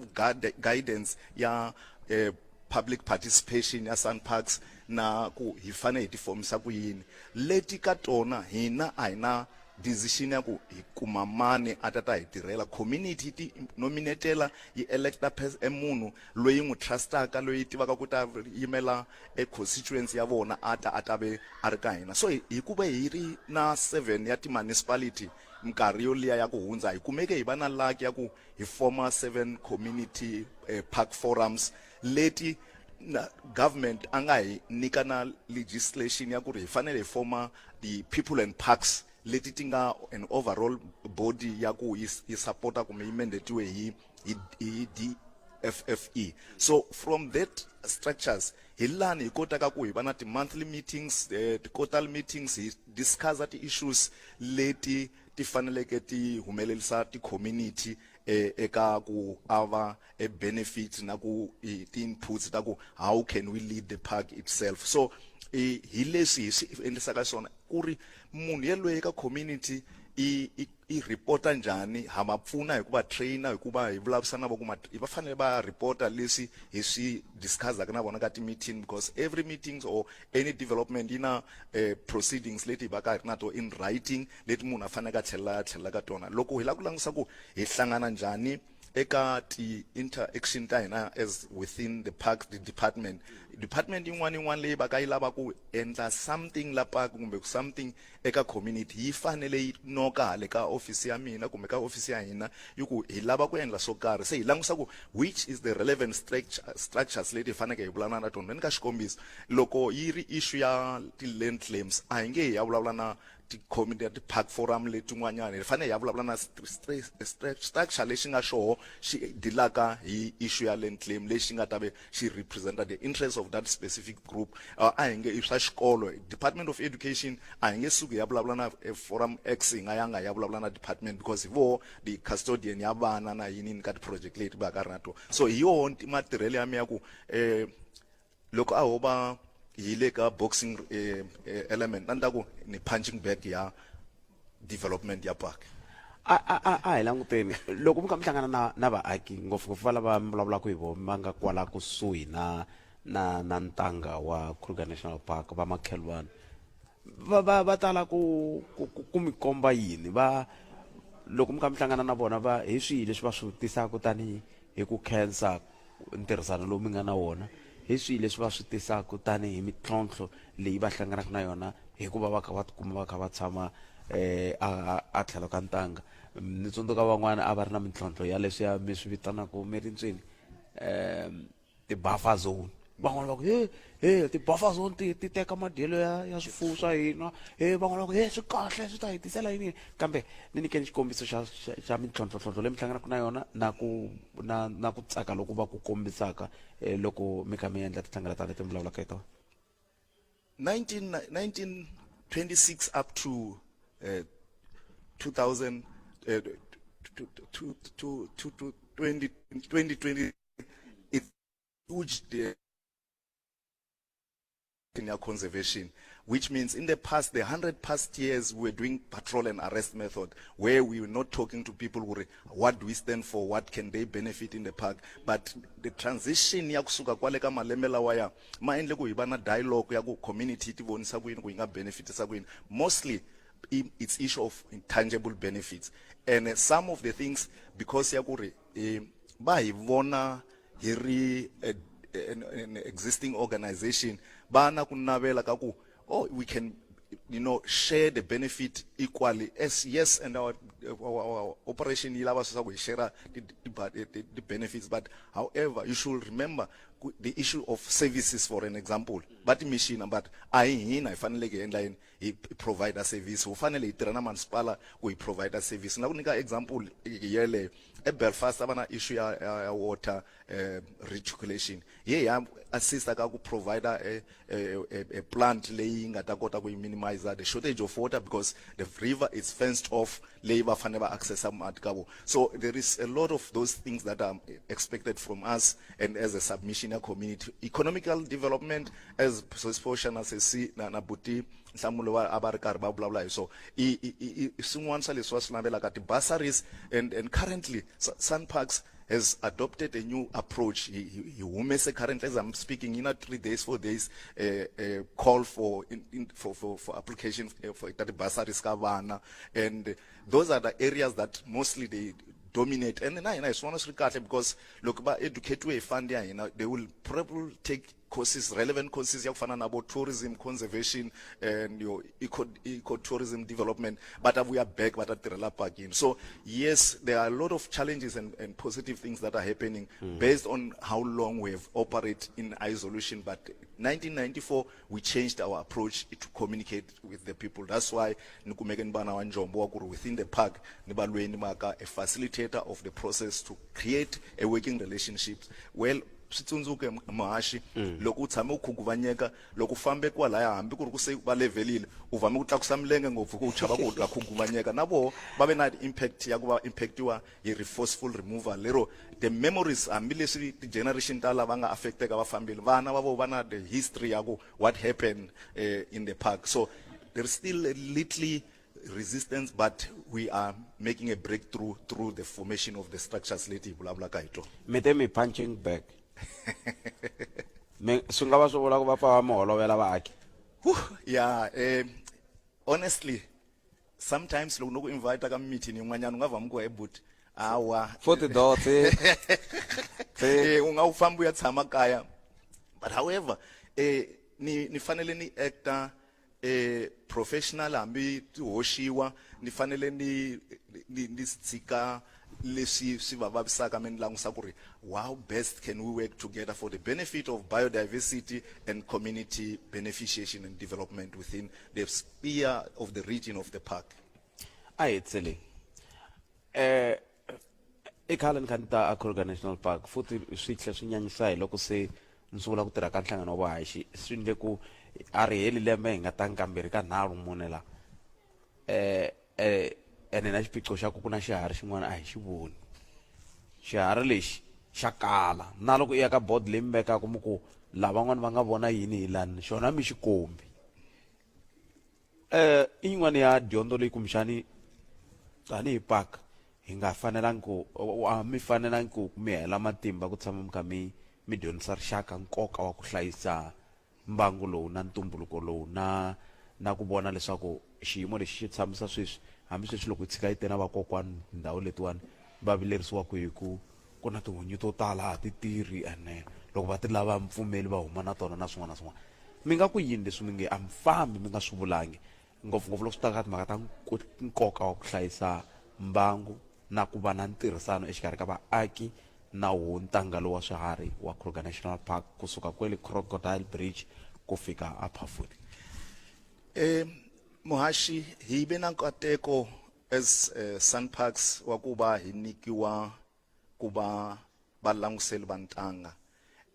guidance ya eh, public participation ya SANParks na ku hi fanele hi ti fomisa ku yini. Leti ka tona hina a hi na decision ya ku hi kuma mani a ta ta hi tirhela. Community ti nominatela yi electa e munhu loyi n'wi trustaka, loyi tivaka ku ta yimela e constituency ya vona, a ta a ta ve a ri ka hina. So hi ku va hi ri na 7 ya ti-municipality minkarhi yo liya ya ku hundza, hi kumeke hi va na luck ya ku hi forma 7 community eh, park forums leti na government a nga hi nyika na legislation ya ku ri hi fanele hi forma the people and parks leti ti nga an overall body ya ku yi supporta kumbe yi mandatiwe hi hi DFFE. So from that structures hi lani hi kotaka ku hi va na ti-monthly meetings, eh, ti-quarterly meetings, hi discussa ti-issues leti ti faneleke ti humelerisa ti-community eh, eka ku ava e benefits na ku ti-inputs ta ku how can we lead the park itself. So hi leswi hi swi endlisaka swona ku ri munhu yelweyo ka community i i i reporta njhani, ha va pfuna hi ku va trainer, hi ku va hi vulavurisana na vona ku va fanele va reporta leswi hi swi discussaka na vona ka ti-meeting, because every meetings or any development yi na eh, proceedings leti hi va ka hi ri na to in writing leti munhu a faneleke a tlhelela tlhelela ka tona. Loko hi lava ku langutisa ku hi hlangana njhani Eka ti-interaction ta hina as within the park, the department, department yin'wana yin'wana leyi va ka yi lava ku endla something la park kumbe something eka community, yi fanele yi noka hale ka office ya mina kumbe ka office ya hina, yi ku hi lava ku endla swo karhi. Se hi langusa ku which is the relevant structures leti hi faneleke hi vulavula na tona. Ni ka xikombiso, loko yi ri issue ya ti-land claims, a hi nge hi ya vulavula na ti-community ti-park forum letin'wanyana, hi fanele hi ya vulavula na structure lexi nga xoho xi dilaka hi issue ya land claim, lexi nga ta ve xi representa the interest of that specific group. A hi nge i swa xikolo, Department of Education, a hi nge suki hi ya vulavula na forum X, hi nga yanga hi ya vulavula na department, because hi voho the custodian ya vana na yini ka ti-project leti va ka ri na tona. So hi yoho matirhelo ya mi ya ku loko a ho va hi le ka boxing element, a ni ta ku ni punching bag ya development ya park. A hi languteni loko mi kha mi hlangana na vaaki, ngopfungopfu va lava mi vulavulaka hi vona va nga kwala kusuhi na ntanga wa Kruger National Park, va makhelwani va tala ku mi komba yini va loko mi kha mi hlangana na vona? Va hi swihi leswi va swi tisaka tanihi hi ku khensa ntirhisano lowu mi nga na wona? Hi swihi leswi va swi tisaka tanihi mintlhontlho leyi va hlanganaka na yona hikuva va kha va tikuma va kha va tshama a tlhelo ka ntanga? Ni tsundzuka van'wana a va ri na mintlhontlho ya leswiya mi swi vitanaka mi ri ntswini ti-buffer zone. Van'wana va ku, "He he, ti-buffer zone ti teka madyelo ya swifuwo swa hina." He, van'wana va ku, "He, swi kahle, swi ta hi tisela yini." Kambe ni nyikeni xikombiso xa mintlhontlhontlhontlho leyi mi hlanganaka na yona na ku tsaka loku va ku kombisaka loko mi kha mi endla tinhlengeletano leti mi vulavulaka hi tona. 1926 up to 2000 to 20 2020, it's huge in conservation, which means in the past, the 100 past years, we were doing patrol and arrest method, where we were not talking to people who, what do we stand for, what can they benefit in the park. But the transition ya kusuka kwale ka malembe lawaya ma endle ku hi va na dialogue ya ku community ti vonisa ku yini ku yi nga benefitisa ku yini. Mostly it's issue of intangible benefits, and some of the things, because ya ku ri va hi vona hi ri an existing organization, va na ku navela ka ku, oh, we can share the benefit equally as yes, and our operation yi lava swa ku hi share the benefits. But however, you should remember the issue of services. For an example, va timixina, but a hi hina hi faneleke hi endla yini, hi provide service. Hu fanele hi tirha na masipala ku hi provide service. Na ku nyika example yeleyo, eBelfast a va na issue ya water reticulation, ye ya assista ka ku provide a plant leyi nga ta kota ku yi minimize the shortage of water, because the river is fenced off leyi va fanele va accessa mati ka vo. So there is a lot of those things that are expected from us, and as a submission ya community economical development, as sesifosha na sesi na buti Nhlamulo va a va ri karhi va vulavula hi so i swin'wana swa leswi va swi navelaka, ti-bursaries. And currently SANParks has adopted a new approach. He humese, currently as I'm speaking, in a 3 days, 4 days, call for in, in, for application for that bursaries ka vana, and those are the areas that mostly they dominate. And na hina hi swi vona swi ri kahle, because loko va educatiwe hi fund ya hina, they will probably take courses, relevant courses ya ku fana na vo tourism, conservation and your eco tourism development, va ta vuya back va ta tirhela parkini. So yes, there are a lot of challenges and positive things that are happening based on how long we have operate in isolation. But 1994 we changed our approach to communicate with the people. That's why ni kumeke ni va na wa njombo wa ku ri within the park ni va lweni maka a facilitator of the process to create a working relationship. Well, swi tsundzuke, muhaxi, loko u tshame u khuguvanyeka, loko u fambe kwalaya, hambi ku ri ku se va levelile, u vame ku tlakusa milenge ngopfu ku u chava ku u ta khuguvanyeka. Na voho va ve na impact ya ku va impactiwa hi forceful removal, lero the memories, hambileswi ti-generation ta lava nga affecteka va fambile, vana va vo va na the history ya ku what happened in the park. So there is still a little resistance, but we are making a breakthrough through the formation of the structures leti hi vulavulaka hi tona. Mi te mi punching bag, mi swi nga va swi vula ku va pfa va mi holovela vaaki? Yeah, honestly, sometimes loko no ku invite ka meeting yin'wanyana, u nga vhami ku, "Hey, but Hawa. 40 dots. Eh, u nga wu fambi u ya tshama kaya. But however, eh ni ni fanele ni actor eh professional hambi ti hoxiwa ni fanele ni ni ni tshika leswi swi va vavisaka mi ni langusa ku ri how best can we work together for the benefit of biodiversity and community beneficiation and development within the sphere of the region of the park. A hi tseleni eh i khale ni kha ni ta a Kruger National Park futhi swi tlhe swi nyanyisa hi loko se ni sungula ku tirha ka nhlangano wa vuhaxi swi endle ku a ri heli lembe hi nga tangi kambirhi ka nharhu mune la eh eh ene na xiphiqo xa ku ku na xiharhi xin'wana a hi xi voni xiharhi lexi xa kala na loko i ya ka board leyi mi vekaka mi ku lavan'wana va nga vona yini hi lani xona mi xi kombi Eh, i yin'wana ya dyondzo leyi kumbexani tanihi park hi nga fanelangi ku a mi fanelangi ku mi hela matimba ku tshama mi kha mi mi dyondzisa rixaka nkoka wa ku hlayisa mbangu lowu na ntumbuluko lowu na na ku vona leswaku xiyimo lexi xi tshamisa sweswi hambi sweswi loko hi tshika yi te na vakokwani tindhawu letiwani va vilerisiwaka hi ku ku na tihunyi to tala a ti tirhi ene loko va ti lava mpfumeli va huma na tona na swin'wana na swin'wana mi nga ku yini leswi mi nge a mi fambi mi nga swi vulangi ngopfungopfu loko swi ta ka timhaka ta nkoka wa ku hlayisa mbangu na ku va na ntirhisano exikarhi ka vaaki na wo ntanga lowa swiharhi wa Kruger National Park kusuka kwele Crocodile Bridge ku fika a Phafuri. Eh muhaxi hi ve na nkateko as uh, SANParks wa ku va hi nyikiwa ku va valanguseli va ntanga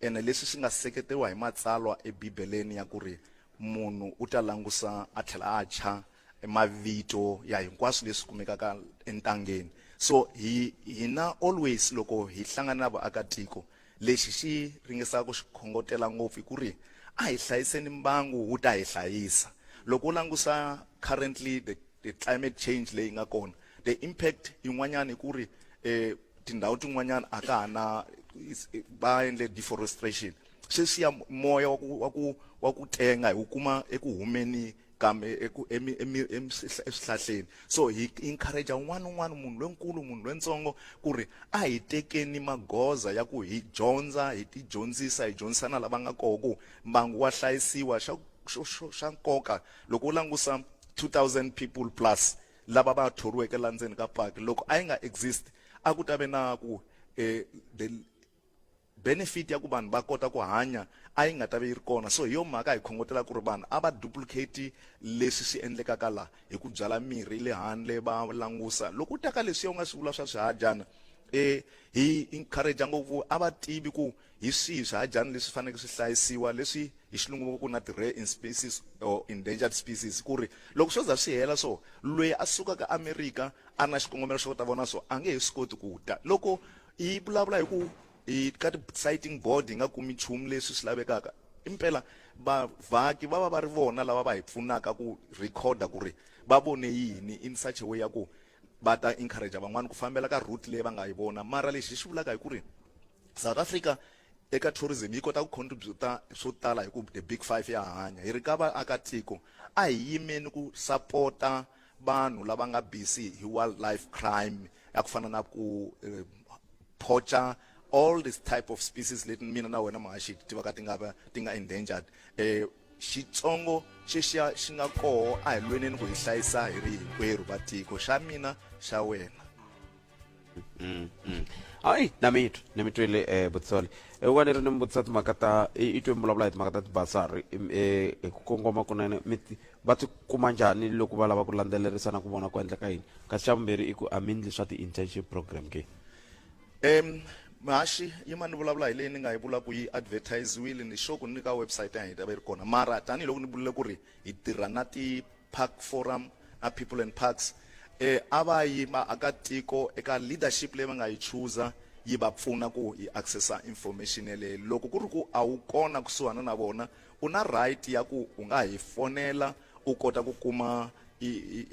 ene leswi swi nga seketeriwa hi matsalwa ebibeleni ya ku ri munhu u ta langusa a tlhela a tshya mavito ya hinkwaswo leswi kumekaka entangeni so hi hina always loko hi hlangana na vaakatiko lexi xi ringesaka ku xi khongotela ngopfu i ku ri a hi hlayiseni mbangu wu ta hi hlayisa loko u langusa currently the, the climate change leyi nga kona the impact yin'wanyana i ku ri eh tindhawu tin'wanyana a ka ha na va endle deforestation sweswiya moya wa ku wa ku wa ku tenga hi wu kuma eku humeni kambe eku eswihlahleni so hi encourage un'wana na un'wana munhu lonkulu munhu lontsongo ku ri a hi tekeni magoza ya ku hi dyondza hi ti dyondzisa hi dyondzisa na lava nga koho ku mbangu wa hlayisiwa xa xa nkoka loko u langusa 2000 people plus lava va thoriweke la ndzeni ka park loko a yi nga exist a ku ta ve na ku eh, the benefit ya ku vanhu va kota ku hanya a yi nga ta ve yi ri kona so hi yo mhaka hi khongotela ku ri vanhu a va duplicate leswi swi endlekaka la hi ku byala mirhi le handle va langusa loko u ta ka leswiya u nga swi vula swa swihadyana eh hi encourage ngopfu a va tivi ku hi swihi swihadyana leswi faneleke swi hlayisiwa leswi hi xilungu ku na ti-rare in species or endangered species ku ri loko swo za swi hela so loyi a sukaka america a ri na xikongomelo xo ta vona so a nge he swi koti ku ta loko hi vulavula hi ku hi ka ti-sighting board hi nga kumi nchumu leswi swi lavekaka impela vavhaki va va va ri vona lava va hi pfunaka ku rhikhoda ku ri va vone yini in such a way ya ku va ta encourage van'wana ku fambela ka route leyi va nga yi vona mara lexi hi xi vulaka hi ku ri South Africa eka tourism yi kota ku contributa swo tala hi ku the big five ya hanya hi ri ka vaakatiko a hi yimeni ku sapota vanhu lava nga busy hi wildlife crime ya ku fana na ku eh, poacher all this type of species leti mina na wena mahaxi ti tivaka ti nga va ti nga endangered eh xitsongo xexiya xi nga koho a hi lweneni ku hi hlayisa hi ri hinkwerhu va tiko xa mina xa wena Hayi na mi twa ni mi twile um Butsole un'wana ri ni mi vutisa timhaka ta i twe mi vulavula hi timhaka ta tibasari hi ku kongoma kunene mi va ti kuma njhani loko va lava ku landzelerisa na ku vona ku endleka yini kasi xa vumbirhi i ku a mi ndli swa ti-internship program ke um muhaxi yima ni vulavula hi leyi ni nga yi vula ku yi advertisiwile ni sure ku ni ka website ya hina yi ta va yi ri kona mara tanihiloko ni vulile ku ri hi tirha na ti-park forum na people and parks eh a va yi vaakatiko eka leadership leyi va nga yi chuza yi va pfuna ku yi accessa information yeleyo loko ku ri ku a wu kona kusuhana na vona u na right ya ku u nga hi fonela u kota ku kuma i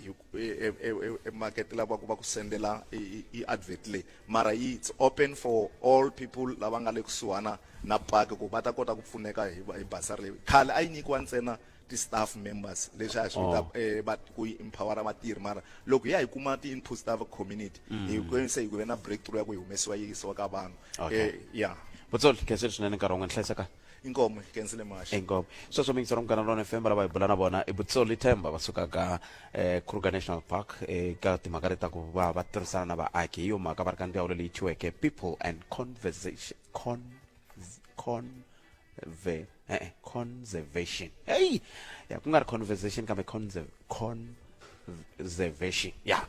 i market lava ku va ku sendela i advert leyi mara yi it's open for all people lava nga le kusuhana na park ku va ta kota ku pfuneka hi hi basari leyi khale a yi nyikiwa ntsena ti-staff members leswi a swi vita Oh. eh, va ku empowera vatirhi mara loko hi ya hi kuma ti-inputs ta community hi ku se hi ku ve na breakthrough ya ku yi humesiwa yi yisiwa ka vanhu Okay. Eh, ya Botsoli khensile swinene nkarhi wun'we ni hlayiseka inkomo khensile maxa inkomo sweswo miyingiselo munghana lona fm lava hi bula na vona i Botsoli Themba va suka ka eh, Kruger National Park eka timhaka leti ta ku va va tirhisana na vaaki hi yo mhaka va ri ka ndzawulo leyi thyiweke people and conversation con, con ve eh, eh, conservation hey ya ku nga ri conversation kambe conserv conservation ya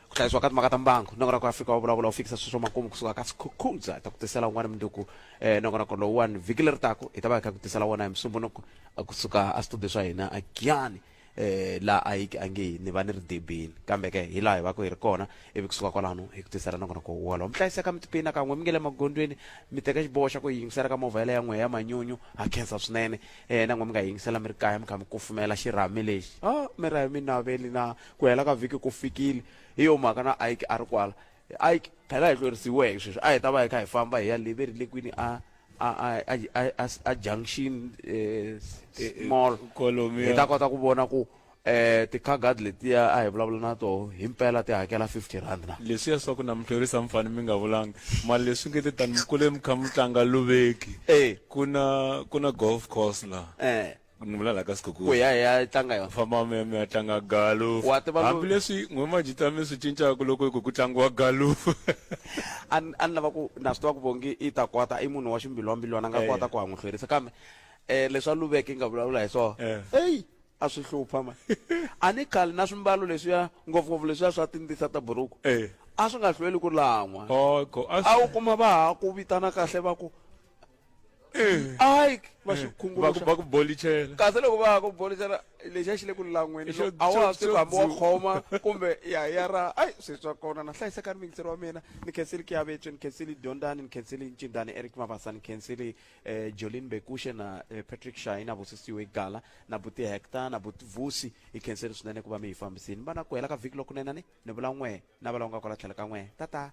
ku hlayisiwa ka timhaka ta mbangu nongonoko wa afrika wa vulavula wu fikisa sweswo makumu kusuka ka sikhukhundza hi ta ku tisela un'wana mundzuku um nongonoko lowuwani vhiki leri taku hi ta va hi kha ku tisela wona hi musumbunuku kusuka a studio swa hina a giyani eh la a yi a nge ni va ni ri debeni kambe ke hi laha hi va ku hi ri kona ivi kusuka kwalano hi ku tisela nongonoko wolowo mi hlayiseka mi tiphina kan'we mi nge le magondzweni mi teka xiboho xa ku yingisela ka movha yaleyo ya n'we ya manyunyu ha khensa swinene eh na n'we mi nga yingisela mi ri kaya mi kha mi kufumela xirhami lexi a mi ra hi mi naveli na ku hela ka vhiki ku fikile hi yo mhaka na Ike a ri kwala Ike phela hi hlwerisiweke sweswi a hi ta va hi kha hi famba hi ya le ve ri le kwini a a a a a a, a junction eh, mall kwalomuya. hi ta kota ku vona ku eh ti-car letiya a hi vulavula na toho himpela ti hakela 50 rand na leswiya swa ku na mi hlwerisa mi fane mi nga vulanga mali leswi nge te tani mi kule mi kha mi tlanga luveki ku na ku na golf course la eh ni vula la ka Sekhukhune ku ya hi ya tlanga yona famba mi ya mi ya tlanga galufu Wa tiva lo- hambileswi n'we majita mi swi cincaka loko ku ku tlangiwa galufu a ni a ni lava ku na swi tiva ku vongi i ta kota i munhu wa ximbilwambilwana a nga Eh. kota ku ha n'wi hlwerisa kambe um leswa luveke nga vulavula hi swona Eh. eyi a swi hlupha ma a ni khale na swimbalo leswiya ngopfungopfu leswiya swa tindisa ta buruku Eh. a swi nga hlweli ku lan'wa Oh, ko- a a wu kuma va ha ku vitana kahle va ku ayi va xi khunguluxa va ku bolichela kasi loko va ha ku bolichela lexi a xi le ku lan'weni Xo- a wa ha xo- swi tivi hambi wa xo- khoma kumbe ya ya ra ayi swi swa kona na hlayisekani muyingiseri wa mina ni khensile kiyavetswe ni khensile dyondzani ni khensile ncindani eric mabasa ni khensile eh, jolin bekushe na eh, patrick shai na vusisiwe gala na buti hector na buti vusi hi khensile swinene ku va mi hi fambisini va na ku hela ka vhiki lokunene ni ni vula n'we na va lava nga kwala tlhelo ka n'we tata.